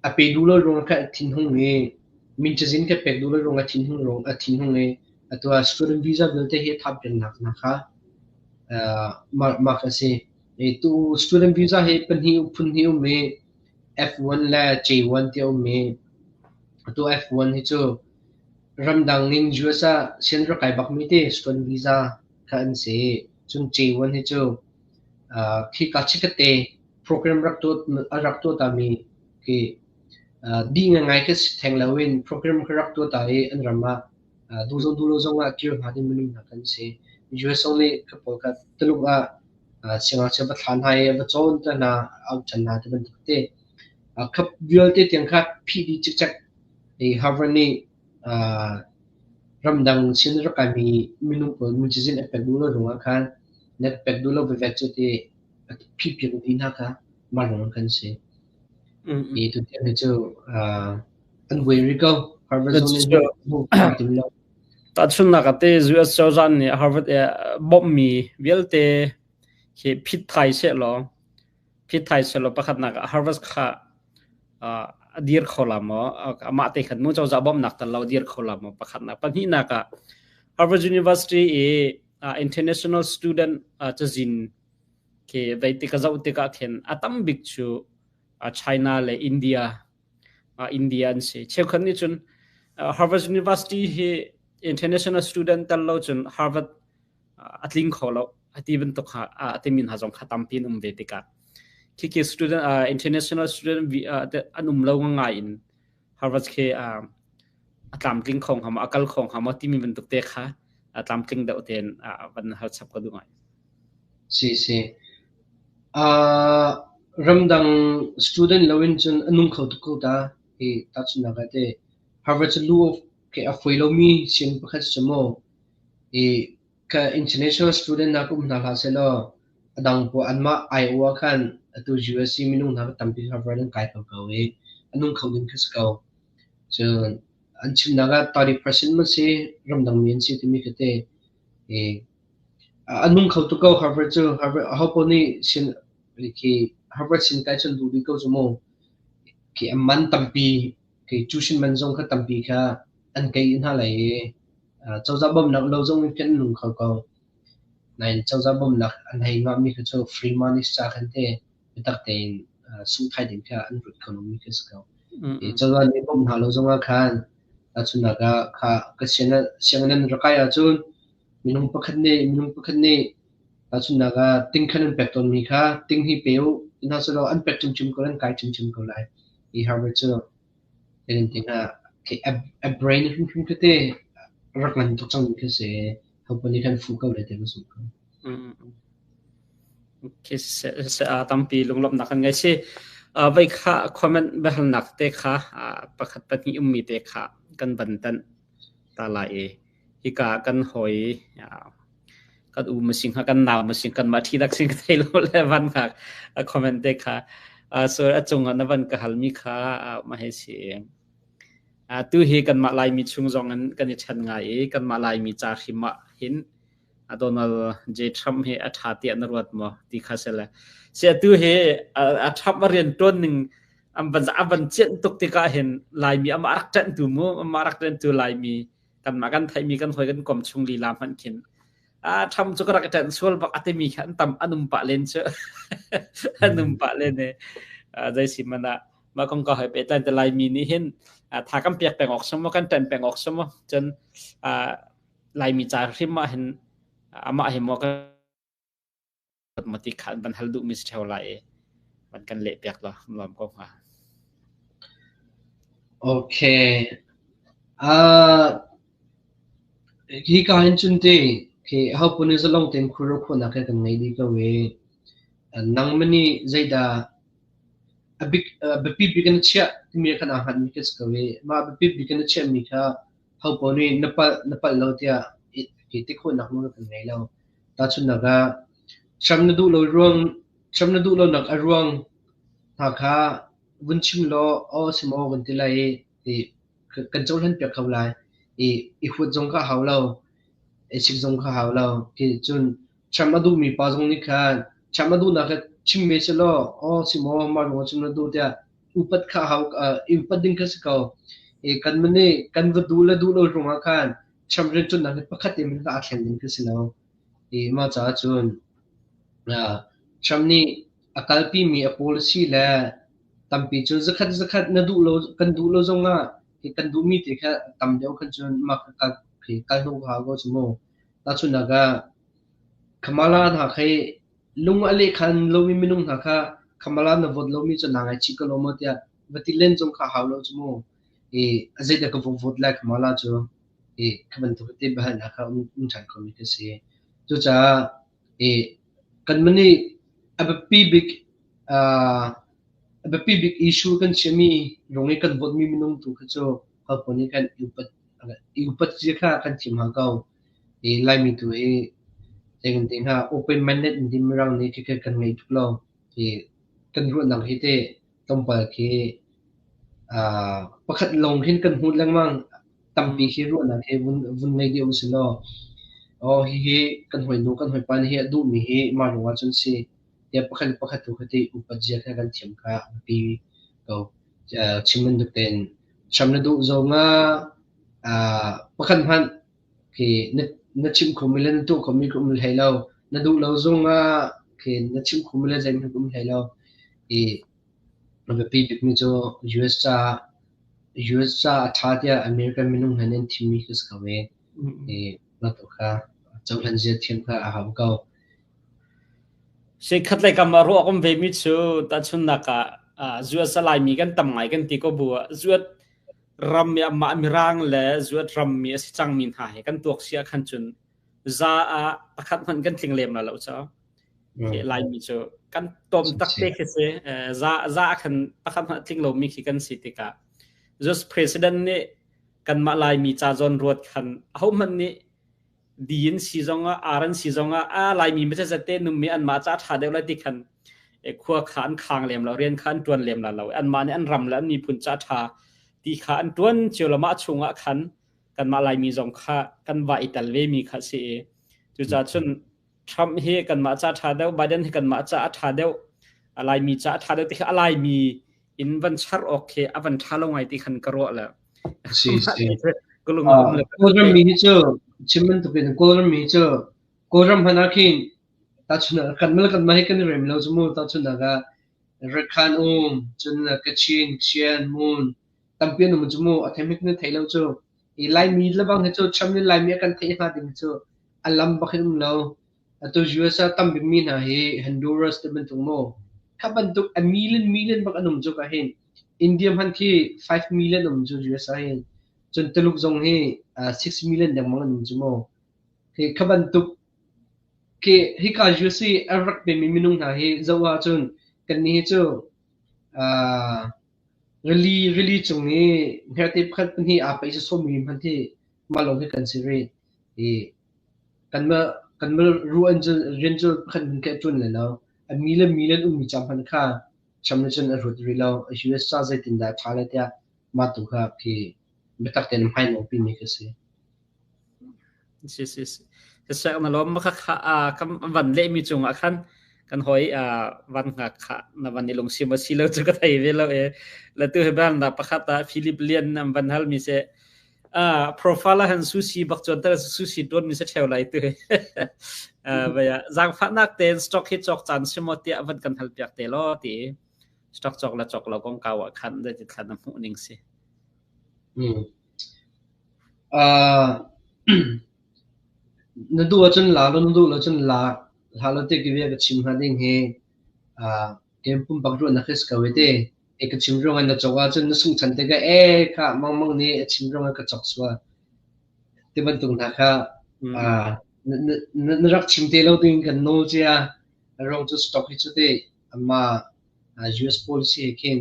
Speaker 2: a pe duh lo ruangah khan a thinhung i min cazin ka pek duh lo ruangah thinhung ruang a thinhung i atu ah student visa vialte hi thap pengnak hna kha mah kha si. Tu student visa hi pahnih phun hnih um i F1 le J1 ti a um i atu F1 hi cu ramdang in US ah sian rak kai bakmi ti student visa kha an si. Cun J1 hi cu khika chikkhatte program rak tuah a rak tuah tami khi dih ngai khi si theng loin program kha rak tuah ta i an ram ah duh zong duh lo zong ah kir hnga ding minung hna kan si. US zong nih kha pawl kha Tuluk ah siangngakchia va thla hna i va cawn te hna, auh ṭhan hna ti bantuk te. Kha vialte tiang kha phih dih cikcek. I Harvard nih ramdang sin rak kaimi minung pawl min cazin a pek duh lo ruangah khan na pek duh lo veve cu ti a phih piak dih hna kha mah ruangah khan si. I tutiang hi cu an buai rih ko. Harvard zong nih hmuh tim lo.
Speaker 1: Tahchunhnak ah te US cozah nih Harvard bawmhmi vialte hi phit thai sehlaw phit thai sehlaw pakhatnak ah Harvard kha a dir kho la maw? Amah te khan mu cozah bawmhnak tal lo a dir kho la maw? Pakhatnak. Pahnihnak ah Harvard University i international student cazin khi vei tik a zoh tikah khin a tam bik cu China le India India an si. Cheukhat nih cun Harvard University hi international student tel lo cun Harvard a tling kho lo ati bantuk kha a timi hna zong kha tampi an um ve tikah khikhi student international student an um lo ngai in Harvard khi a tlamtling kho hnga maw a kal kho hnga maw timi bantuk te kha a tlamtling deuh tein van hal chap ka duh ngai.
Speaker 2: Si si. Ramdang student loin cun a nung kho tuk ko ta. Hi tahchunhnak ah te Harvard cu lu ke a fawi lomi sin pakhat si maw? I ka international student hna ka um hna hlah sehlaw a dang pawl anmah aiawh ah khan atu USC minung hna tampi Harvard an kai kho ko i a nung kho ding kha si ko. Cun an chimnak ah 30% ma si ramdang mi an si timi kha te i a nung kho tuk ko Harvard cu. Harvard aho paoh nih sin khi Harvard sin kai cun duh dih ko cu mu. Khi a man tampi khi tuition man zong kha tampi kha an kei hna lai i cozah bawmhnak lo zong in khin an nung kho ko. Nain cozah bawmhnak an hei ngahmi kha cu free money ca khan te biatak tein sungthai ding kha an rut kho lomi khi si ko. I cozah nih bawmh hna lo zongah khan tahchunhnak ah kha ka sianginn an rak kai ahcun minung pakhat nih tahchunhnak ah ting khan an pek tawnmi kha ting hi pe u ti hna sehlaw an pek cimcim ko lai, an kai cimcim ko lai. I Harvard cu a brain hrimhrim khi te rak ngan tuk cangmi khi si. Company kan fuh ko lai ti ka zumh ko.
Speaker 1: Okay, tampi lunglawmhnak kan ngei si. Vai kha comment biahalnak te kha pakhat pahnih ummi te kha kan ban tan ta lai i hika kan hoi kan u masing kha kan nau masing kan mah thi dak sing thei lo le van kha comment te kha so a cung ah na van ka halmi kha ma hei si. Tu hi kanmah Laimi chung zong in kan i ṭhen ngai i kanmah Laimi ca hrim ah hin Donald J. Trump hi a ṭha tiah na ruat maw ti kha si le. Si atu hi a Trump a rian ṭuan ning an van a van cianh tuk tikah hin Laimi amah rak ṭanhtu mu amah rak ṭanhtu Laimi kanmah kan theihmi kan hawi kan kom chung lila hmanh khin a Trump cu ka rak i ṭanh sual bak a timi kha an tam an um pah len cu an um pah len i zei si man ah mah kong ka hoi pehtlai te Laimi nih hin tha kan piak peng awk sum kan ṭan peng awk sum cun Laimi ca hrim ah hin amah hi maw kan mati kha ban hal duh mi si ṭheo lai i. Van kan leh piak law nuam ko hnga.
Speaker 2: Okay. Uh, hi ka hin cun te khi ho pun zalong tein khuro khawhnak he kan ngei dih ko i nangmah nih zeidah a bik biapi bik in na chiah timi khan aa hngatmi khi a si ko i mah biapi bik in na chiahmi kha ho paoh nih na palh na palh lo tiah i ti khawhnak nawl kan ngei lo. Tahchunhnak ah hram na duh lo ruang hram na duh lonak a ruang hna kha vun chim law aw si maw kan ti lai i kan cohlan piak kho lai i i huat zong kha hau lo i sik zong kha hau lo. Khi cun Trump a duhmi pa zong nih khan Trump a duhnak kha chim ve selaw aw si maw mah ruang chim na duh tiah upat kha hau i upat ding kha si ko. I kan nih kan va duh le duh lo ruangah khan Trump rianṭuannak hi pakhat te hmanh kha aa thlen ding kha si lo. I mah caah cun Trump nih a kalpimi a policy le tampi cu zakhat zakhat na duh lo kan duh lo zongah hi kan duhmi te kha tam deuh khan cun mah kha kal kal hnawh ka hau ko cu mu. Tahchunhnak ah Kamala hna khi lung a lehkhan lomi minung hna kha Kamala na vote lomi cu naa ngaichih ko lo maw tiah va ti len zong kha hau lo cu mu. I a zeidah ka vote lai Kamala cu i kha bantuk te biahalnak kha um ṭhan khomi ka si. Cucaah i kanmah nih a biapi bik a biapi bik issue kan chiahmi rung i kan vote mi minung tu kha cu hopaoh nih kan i upat i upat zia kha kan thim hna ko. I Laimi tu hi zei kan ti hnga open minded in ti mirang nih khi kan ngei tuk lo. I kan ruahnak hi teh tlawmpal khi pakhat lawng hin kan hmuh lengmang. Tampi khi ruahnak hi vun vun ngei dih usih law aw hihi kan hawinu kan hawipa nih hi a duhmi hi mah ruang ah cun si tiah pakhat le pakhat tu kha ti upat zia kha kan thiam kha a biapi ko. Chim bantuk tein Trump na duh zong ah pakhat hmanh khi na na chimh khomi le na tuah khomi ka um hlei lo. Na duh lo zong ah khi na chimh khomi le zeihmanh ka um hlei lo. I a biapi bikmi cu US caah US caah a ṭha tiah American minung hna nih an thimmi khi si ko i i mah tu kha cohlan zia thiam kha a hau ko.
Speaker 1: Khat lei kam ah ruah um ve mi cu tahchunnak ah zuat Laimi kan tam ngai kan ti ko bu ah zuat ram i amah Mirang le zuat rammi a si cangmi hna he kan tuak si ah khan cun za ah pakhat hmanh kan tling lem la lo cu. Laimi cu kan tom tak te khi si za za khan pakhat hmanh tling lomi khi kan si tikah just president nih kanmah Laimi ca zawn ruat khan ahohmanh nih di in si zongah ar an si zongah a Laimi te nummi anmah ca ṭha deuh lai ti khan khua kha an khang lem lo rian kha an ṭuan lem la lo anmah nih an ram le an miphun ca ṭha ti kha an ṭuan cio lo mah chungah khan kanmah Laimi zong kha kan va i tel ve mi kha si i cucaah cun Trump hi kanmah ca ṭha deuh Biden hi kanmah ca a ṭha deuh Laimi ca a ṭha deuh ti kha a Laimi in van char awk khi a van ṭha lo ngai ti khan ka ruah le
Speaker 2: Si si. Kawlram mi hi cu chim bantuk in Kawlram mi cu Kawlram hmanh ah khin tahchunhnak kan mal kan mah hi kan i rem lo cu mu tahchunhnak ah Rakhan um cun Kachin Chian Mun tampi an um cu mu a themik na thei lo cu i Laimi lebang hi cu Trump nih Laimi a kan theih hnga ding cu a lam bak in um lo Atu US ah tam bikmi hna hi Honduras te bantuk maw kha bantuk a million million bak an um cu ka hin India hmanh khi 5 million um cu US ah hin cun Tuluk zong hi 6 million dengmang an um cu maw hi kha bantuk khi hika US i a rak pemi minung hna hi zoh ahcun kannih hi cu rili rili cung i hngerhte pakhat pahnih aa paih sawsawmi hmanh hi mah lawng hi kan si rih i Kanmah kanmah ruah in cun rian cu pakhat hmun khi a ṭuan lai lo. A mi le mi le an ummi ca hmanh kha Trump nih cun a ruat rih lo. US ca zeitindah a ṭha lai tiah mah tu kha khi biatak tein a hmai pimi khi a si.
Speaker 1: Si si si. Siseh na lawm kha kha kan van lehmi cungah khan kan hoi van ngak kha na van i lungsim a si lo cu ka thei ve lo e. La tu hi bang na pakhat ah Philip Lian an van hal mi se Profile ah han sushi bak chuan tar sushi tuan mi se theu lai tu. Vaya zangfahnak tein stock hi cawk caan si maw tiah van kan hal piak te law ti stock cawk la cawk lo kong kau ah khan dai ti thlan a hmuh ning si.
Speaker 2: Na duh ahcun la law na duh lo cun la hlah law ti ki bia ka chim hnga ding hi. Kem pumpak ruahnak hi si ko i ti. E ka chim ruangah na cawk ahcun na sungh ṭhan tikah e kha Mangmang nih a chim ruangah ka cawk sual ti bantuk hna kha na rak chim te lo ding kan nawl cia. A ruang cu stock hi cu ti amah US policy he khin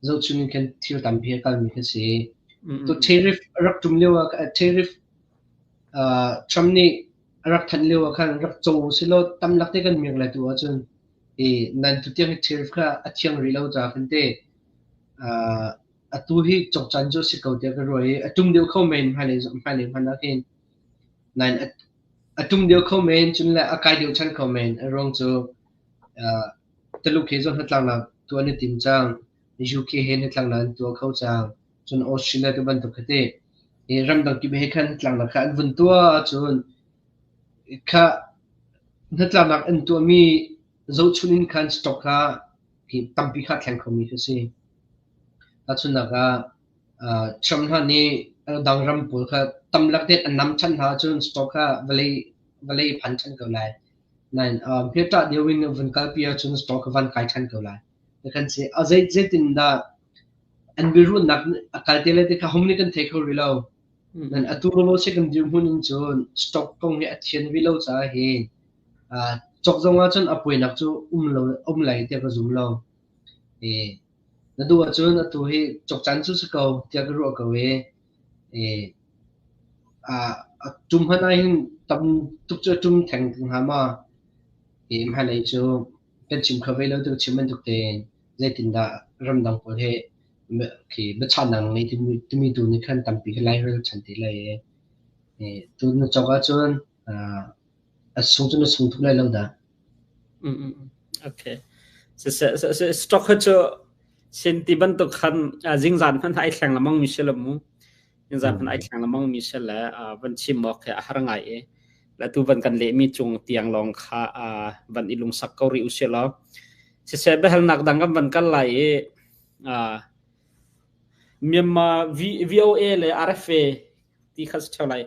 Speaker 2: zohchun in khan thil tampi a kalmi kha si. Tu tariff a rak ṭum lio ah tariff Trump nih a rak thanh lio ah khan rak co silaw tamlak te kan miak lai tu ahcun i nan tutiang hi tariff kha a thiang rih lo caah khan te atu hi cawk caan cu a si ko tiah ka ruah i a ṭum deuh kho men hmailei hmailei hmanh ah khin nain a ṭum deuh kho men cun le a kai deuh ṭhan kho men. A ruang cu Taluk he zong hnatlaknak tuah an i tim cang. UK he hnatlaknak an tuah kho cang. Cun Australia te bantuk kha te ramdang kip he khan hnatlaknak kha an vun tuah ahcun kha hnatlaknak an tuahmi zohchun in khan stock kha tampi kha thleng khomi khi si. Tahchunhnak ah Trump hna nih dang ram pawl kha tamlak te an nam ṭhan hna ahcun stock kha vawlei vawlei phan ṭhan ko lai. Nain hmeṭah deuh in vun kalpi ahcun stock kha van kai ṭhan ko lai. Kan si. A zeitin dah an biaruahnak a kal te lai ti kha hom nih kan thei kho rih lo. Nan atu lawlaw si kan dirhmun in cun stock kong hi a thian rih lo caah hin cawk zong ahcun a puainak cu um lo um lai tiah ka zum lo. Na duh ahcun atu hi cawk caan cu si ko tiah ka ruah ko i a ṭum hmanh ahhin tam tuk cu a ṭum theng hnga ma? Hmailei cu kan chim kho ve lo ti ka chim bantuk tein zeitindah ramdang pawl he khi biachahnak ngei timi tu nih khan tampi kha lairel ṭhan te lai i tu na cawk ahcun a sung cu na sung tuk lai lo dah.
Speaker 1: Okay. Stock cu sin ti bantuk khan zingzan hmanh ai thleng lamang mi si lo mu. Zingzan hmanh ai thleng lamang mi si le van chim awk he a har ngai i la tu van kan lehmi cung tiang lawng kha van i lungsak ko rih usih law. Siseh biahalnak dang kan van kal lai i Myanmar VOA le RFA ti kha si ṭheo lai.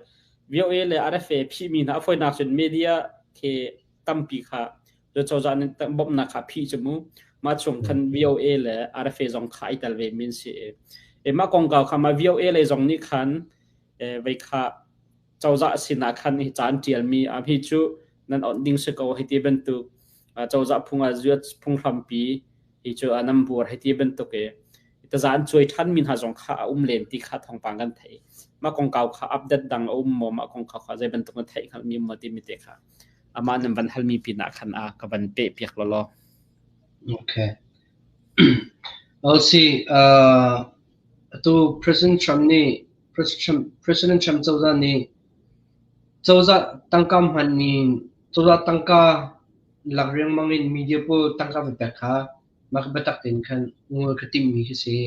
Speaker 1: VOA le RFA phihmi hna a fawinak cun media khi tampi kha cozah nih bawmhnak kha phih cu mu. Mah chung khan VOA le RFA zong kha ai tel ve mi an si. I mah kongkau kha mah VOA le zong nih khan vei kha cozah sinah khan hi ca an ṭialmi hi cu nan onh ding si ko hei ti bantuk cozah phung ah zuat phunghrampi hi cu nan buar hei ti bantuk i taza an cuai ṭhanmi hna zong kha a um len ti kha thawngpang kan theih. Mah kongkau kha update dang a um maw mah kongkau kha zei bantuk na theih hngalhmi um maw timi te kha amah nan van halmi pinah khan a ka van peh piak lawlaw.
Speaker 2: Okay. I'll see. Atu President Trump nih President Trump cozah nih cozah tangka hman in cozah tangka lak riangmang in media pawl tangka va pek kha mah biatak tein khan ngol ka timhmi khi si.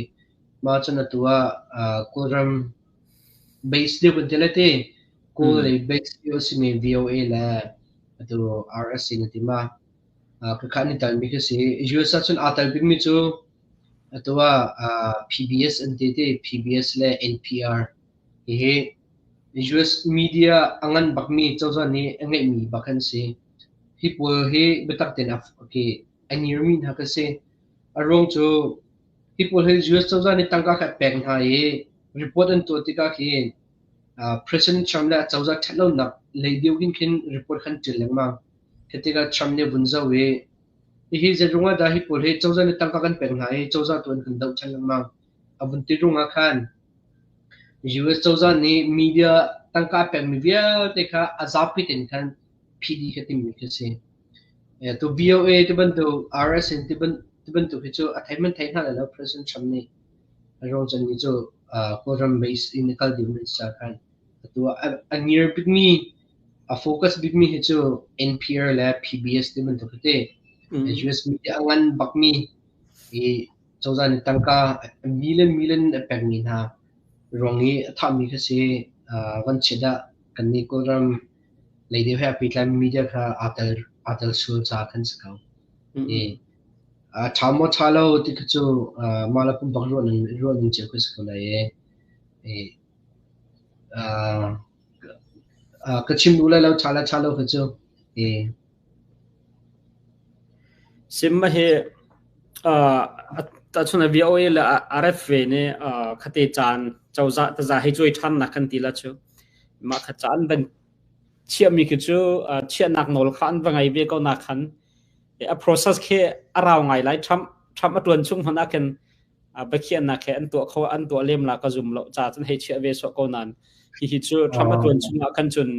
Speaker 2: Mah cun atu ah Kawlram base deuh kan ti lai ti. Kawl lei base deuh a simi VOA le atu RSC na ti ma. Khakha an i talmi khi si. US ah cun aa tel bikmi cu atu ah PBS an ti ti. PBS le NPR. Hihi US media a ngan bakmi cozah nih a ngeihmi bak an si. Hi pawl hi biatak tein a ngirmi hna ka si. A ruang cu hi pawl hi US cozah nih tangka kha a pek hna i report an tuah tikah khin President Trump le a cozah ṭhatlonak lei deuh in khin report kha an ṭial lengmang. Khi tikah Trump nih a vun zoh i hihi zeiruang ah dah hi pawl hi cozah nih tangka kan pek hna i cozah tu an kan doh ṭhan lengmang. A vun ti ruangah khan US cozah nih media tangka a pekmi vialte kha a zapi tein khan PD kha timmi khi a si. Tu VOA ti bantuk RSN ti bantuk hi cu a thei man thei hna lai lo President Trump nih a ruang chan ni cu Kawlram base in a kal ding an si khan atu a near bikmi a focus bikmi hi cu NPR le PBS ti bantuk hi te US media a ngan bakmi i cozah nih tangka million million a pekmi hna ruang i a thahmi kha si van chiat ah kan nih Kawlram lei deuh he a pehtlaimi media kha aa tel sual caah khan si ko. I a ṭha maw ṭha lo ti kha cu mah le pumpak ruah ning cio kha si ko lai i ka chim duh lai lo ṭha le ṭha lo kha cu.
Speaker 1: Sim hi. Tahchun VOA le RFA nih khate caan cozah taza hei cuai ṭhan nak kan ti la cu. Mah kha caan van chiahmi khi cu chiahnak nawl kha an va ngei ve ko na khan a process khi a rau ngai lai. Trump Trump a ṭuan chung hmanh ah khin biakhiahnak he an tuah kho an tuah lem la ka zum lo ca cun hei chiah ve sawh ko nain hihi cu Trump a ṭuan chung ah khan cun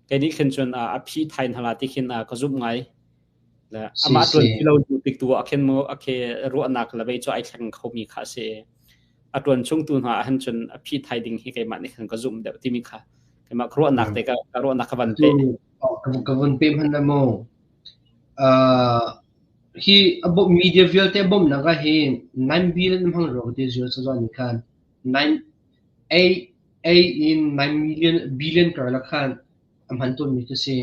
Speaker 1: kei nih khin cun a phi thai hna la ti khin ka zumh ngai. Le amah ṭuan ti lo hnu tik tu ah khin mu a khe ruahnak le vei cu ai thleng khomi kha a si. A ṭuan chung tu hna ah hin cun a phi thai ding hi keimah nih khan ka zumh deuh timi kha keimah ka ruahnak te ka ruahnak ka van pe.
Speaker 2: Ka vun pe hmanh la mu. Hi a media vialte a bawmhnak ah hin 9 billion hmang rua ka ti zul cazah nih khan 9 8 8 in 9 million billion karlak khan a hman tawnmi khi si.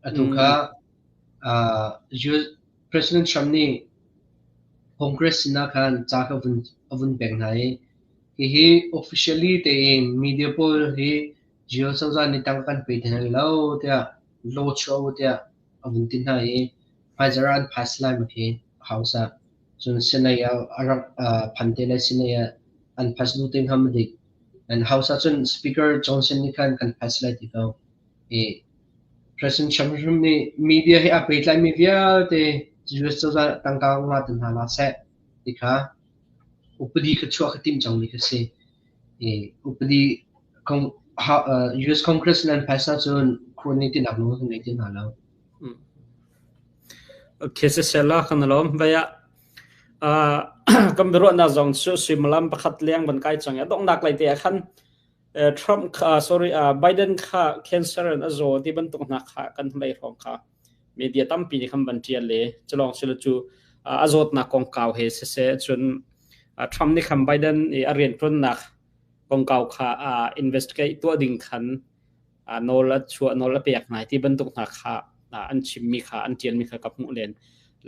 Speaker 2: Atu kha President Trump nih Congress sinah khan ca kha a vun pek hna i hihi officially tein media pawl hi US cozah nih tangka kan pe ti hna lo tiah law chuah u tiah a vun ti hna i hmaizarh ah an pass lai ma khi House ah. Cun Senate ah a rak phan te lai Senate ah an pass duh te hnga ma dik. And House ah cun Speaker Johnson nih khan kan pass lai ti ko. I President Trump hrim nih media he aa pehtlaimi vialte US cozah tangka nga te hna la seh ti kha upadi kha chuah kha timh cangmi kha si. I upadi US Congress in an pass ahcun crony tinak lung an ngei ti hna lo.
Speaker 1: Okay, sisela kan lawm. Vai ah kan biaruahnak zong cu suimilam pakhat leng van kai cang i a donghnak lei te ah khan Trump kha sorry Biden kha cancer in a zaw ti bantuk hna kha kan hlei hrawng kha media tampi nih khan van ṭial le culawng silo cu a zawtnak kongkau he siseh cun Trump nih khan Biden i a rianṭuannak kongkau kha investigate tuah ding khan nawl a chuah nawl a pek hna ti bantuk hna kha an chimmi kha an ṭialmi kha ka hmuh len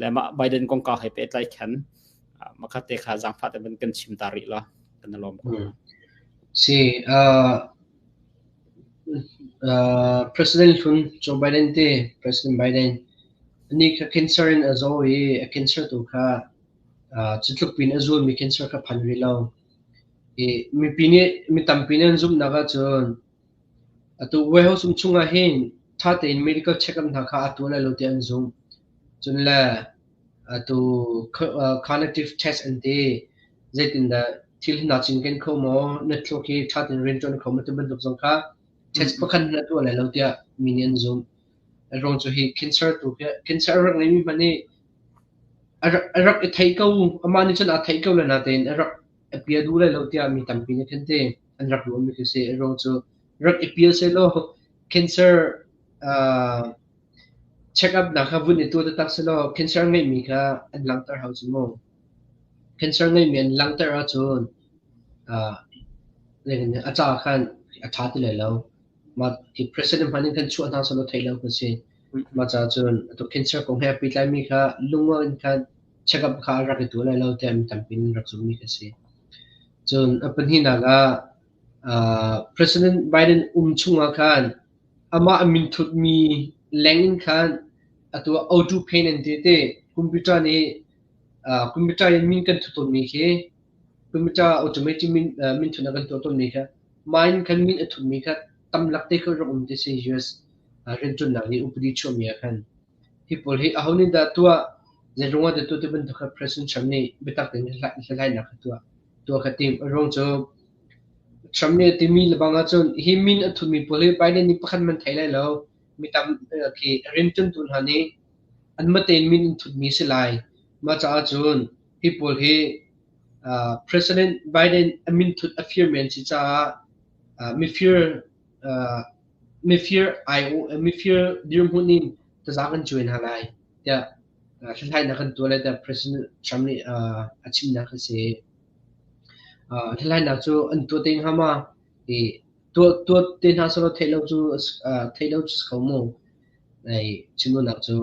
Speaker 1: le mah Biden kongkau he pehtlai khan makhat te kha zaangfah te ban kan chim ta rih la kan lawm ko.
Speaker 2: Si, President hlun Joe Biden te, President Biden, ni kha cancer in a zaw i a cancer tu kha cu tluk pin a zulmi cancer kha phan rih lo. I mipi nih mi tampi nih an zumhnak ahcun atu White House um chungah hin ṭha tein medical check-up hna kha a tuah lai lo tiah an zumh. Cun le atu cognitive test an ti. Zeitindah thil hi naa cinken kho maw? Na thluak hi ṭha tein rianṭuan kho maw? Ti bantuk zong kha test pakhat hmanh a tuah lai lo tiah mi nih an zumh. A ruang cu hi cancer tu hi cancer a rak ngeimi hmanh hi a rak i theih ko. Amah nih cun aa theih ko le natein a rak a pia duh lai lo tiah mi tampi nih khan ti an rak ruahmi khi si. A ruang cu rak i pial sehlaw cancer check up nak kha vun i tuah taktak sehlaw cancer ngeihmi kha an langhter hau cu mu. Cancer ngeihmi an langhter ahcun a ca khan a ṭha ti lai lo. Mah hi president hmanh in khan chuah hna sehlaw theih lo kan si. Mah caah cun atu cancer kong he aa pehtlaimi kha lungrual in khan check up kha a rak i tuah lai lo tiah mi tampi nih rak zumhmi kan si. Cun a pahnihnak ah President Biden um chungah khan amah a minthutmi leng in khan atu ah auto paint an ti te computer nih computer in min kan thut tawnmi khi computer automatic min minthutnak kan tuah tawnmi kha mah in khan min a thutmi kha tamlak te kha rak um ti si US rianṭuannak nih upadi chuahmi ah khan hi pawl hi aho nih dah tuah zeiruang ah dah tuah ti bantuk kha President Trump nih biatak tein hlathlainak kha tuah tuah kha tim. A ruang cu Trump nih a timi lebang ahcun hi min a thutmi pawl hi Biden nih pakhat hmanh thei lai lo. Mi tam khi rianṭuantu hna nih anmah tein min an thutmi si lai. Mah caah cun hi pawl hi President Biden a minthut a firmi an si caah mifir mifir mifir dirhmun in taza kan cuai hna lai tiah hlathlainak kan tuah lai tiah President Trump nih a chimnak a si. Hlathlainak cu an tuah te hnga ma? I tuah tuah te hna selaw theih lo cu theih lo cu si kho mu. Ei chim duhnak cu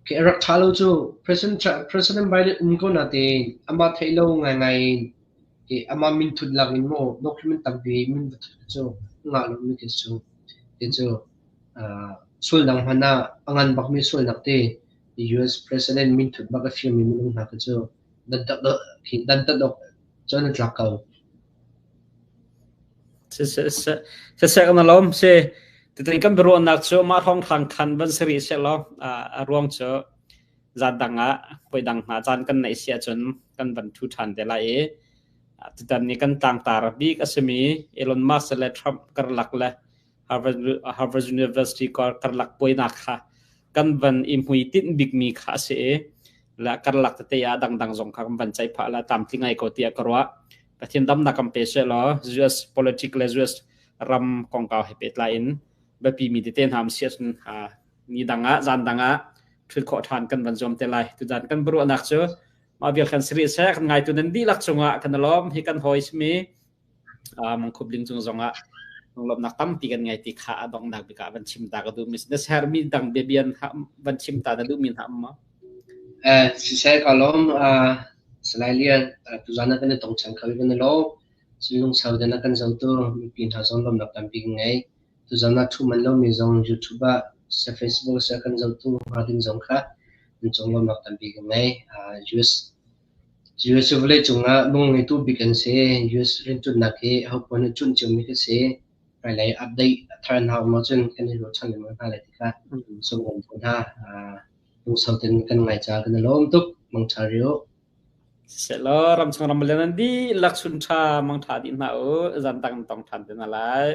Speaker 2: khi a rak ṭha lo cu President President Biden um ko natein amah theih lo ngaingai in i amah minthut lak in maw document tampi min va thut cu ngah lomi khi cu ti cu sualnak hmanh ah a ngan bakmi sualnak te. US President minthut bak a firmi minung hna kha cu dantat awk cun an tlak ko.
Speaker 1: Siseh kan lawm si. Tutan kan biaruahnak cu mah hrawnghrang khan van si rih sehlaw a ruang cu zan dang ah puai dang hna caan kan neih si ahcun kan van ṭhu ṭhan te lai i tutan ni kan tlangtar bik a simi Elon Musk le Trump karlak le Harvard, Harvard University karlak puainak kha kan van i hmuitinh bikmi kha a si i la karlak tete ah dangdang zong kha kan van ceih phah la tlamtling ngai ko tiah ka ruah. Pathian damnak kan pe seh law US politic le US ram kongkau he pehtlai in biapi mi tete hna um si ahcun ni dang ah zan dang ah ṭhut khawh ṭhan kan van zuam te lai. Tuzan kan biaruahnak cu mah vial kan si rih seh kan ngaitu nan dihlak cungah kan i lawm hi kan hawi simi Mangkhup ling cung zongah lunglawmhnak tampi kan ngei ti kha a donghnak bik ah van chim ta ka duh mi na sermi dang biabian van chim ta na duh mi hna um maw?
Speaker 2: Siseh ka lawm Salai Lian tuzan ah kan i tong cang kho i kan i lawm. Lungsau den a kan zotu mipi hna zong lawmhnak tampi kan ngei. Tuzan ah thu man lomi zong YouTube ah siseh Facebook siseh kan zotu hnga ding zong kha an cung lawmhnak tampi kan ngei. US US cu vawleicung ah lung ngeitu bik an si. US rianṭuannak hi ahopaoh nih cuanh ciomi khi si. Hmailei update a thar hna um ahcun kan i ruahchan lengmang hna lai ti kha sung kan duh hna. Lungsau tein kan ngai caah kan i lawm tuk. Mangṭha rih u.
Speaker 1: Sehlaw ramchung ramleng nan dihlak chun ṭha mangṭha dih hna u. Zan dang tong ṭhan te hna lai.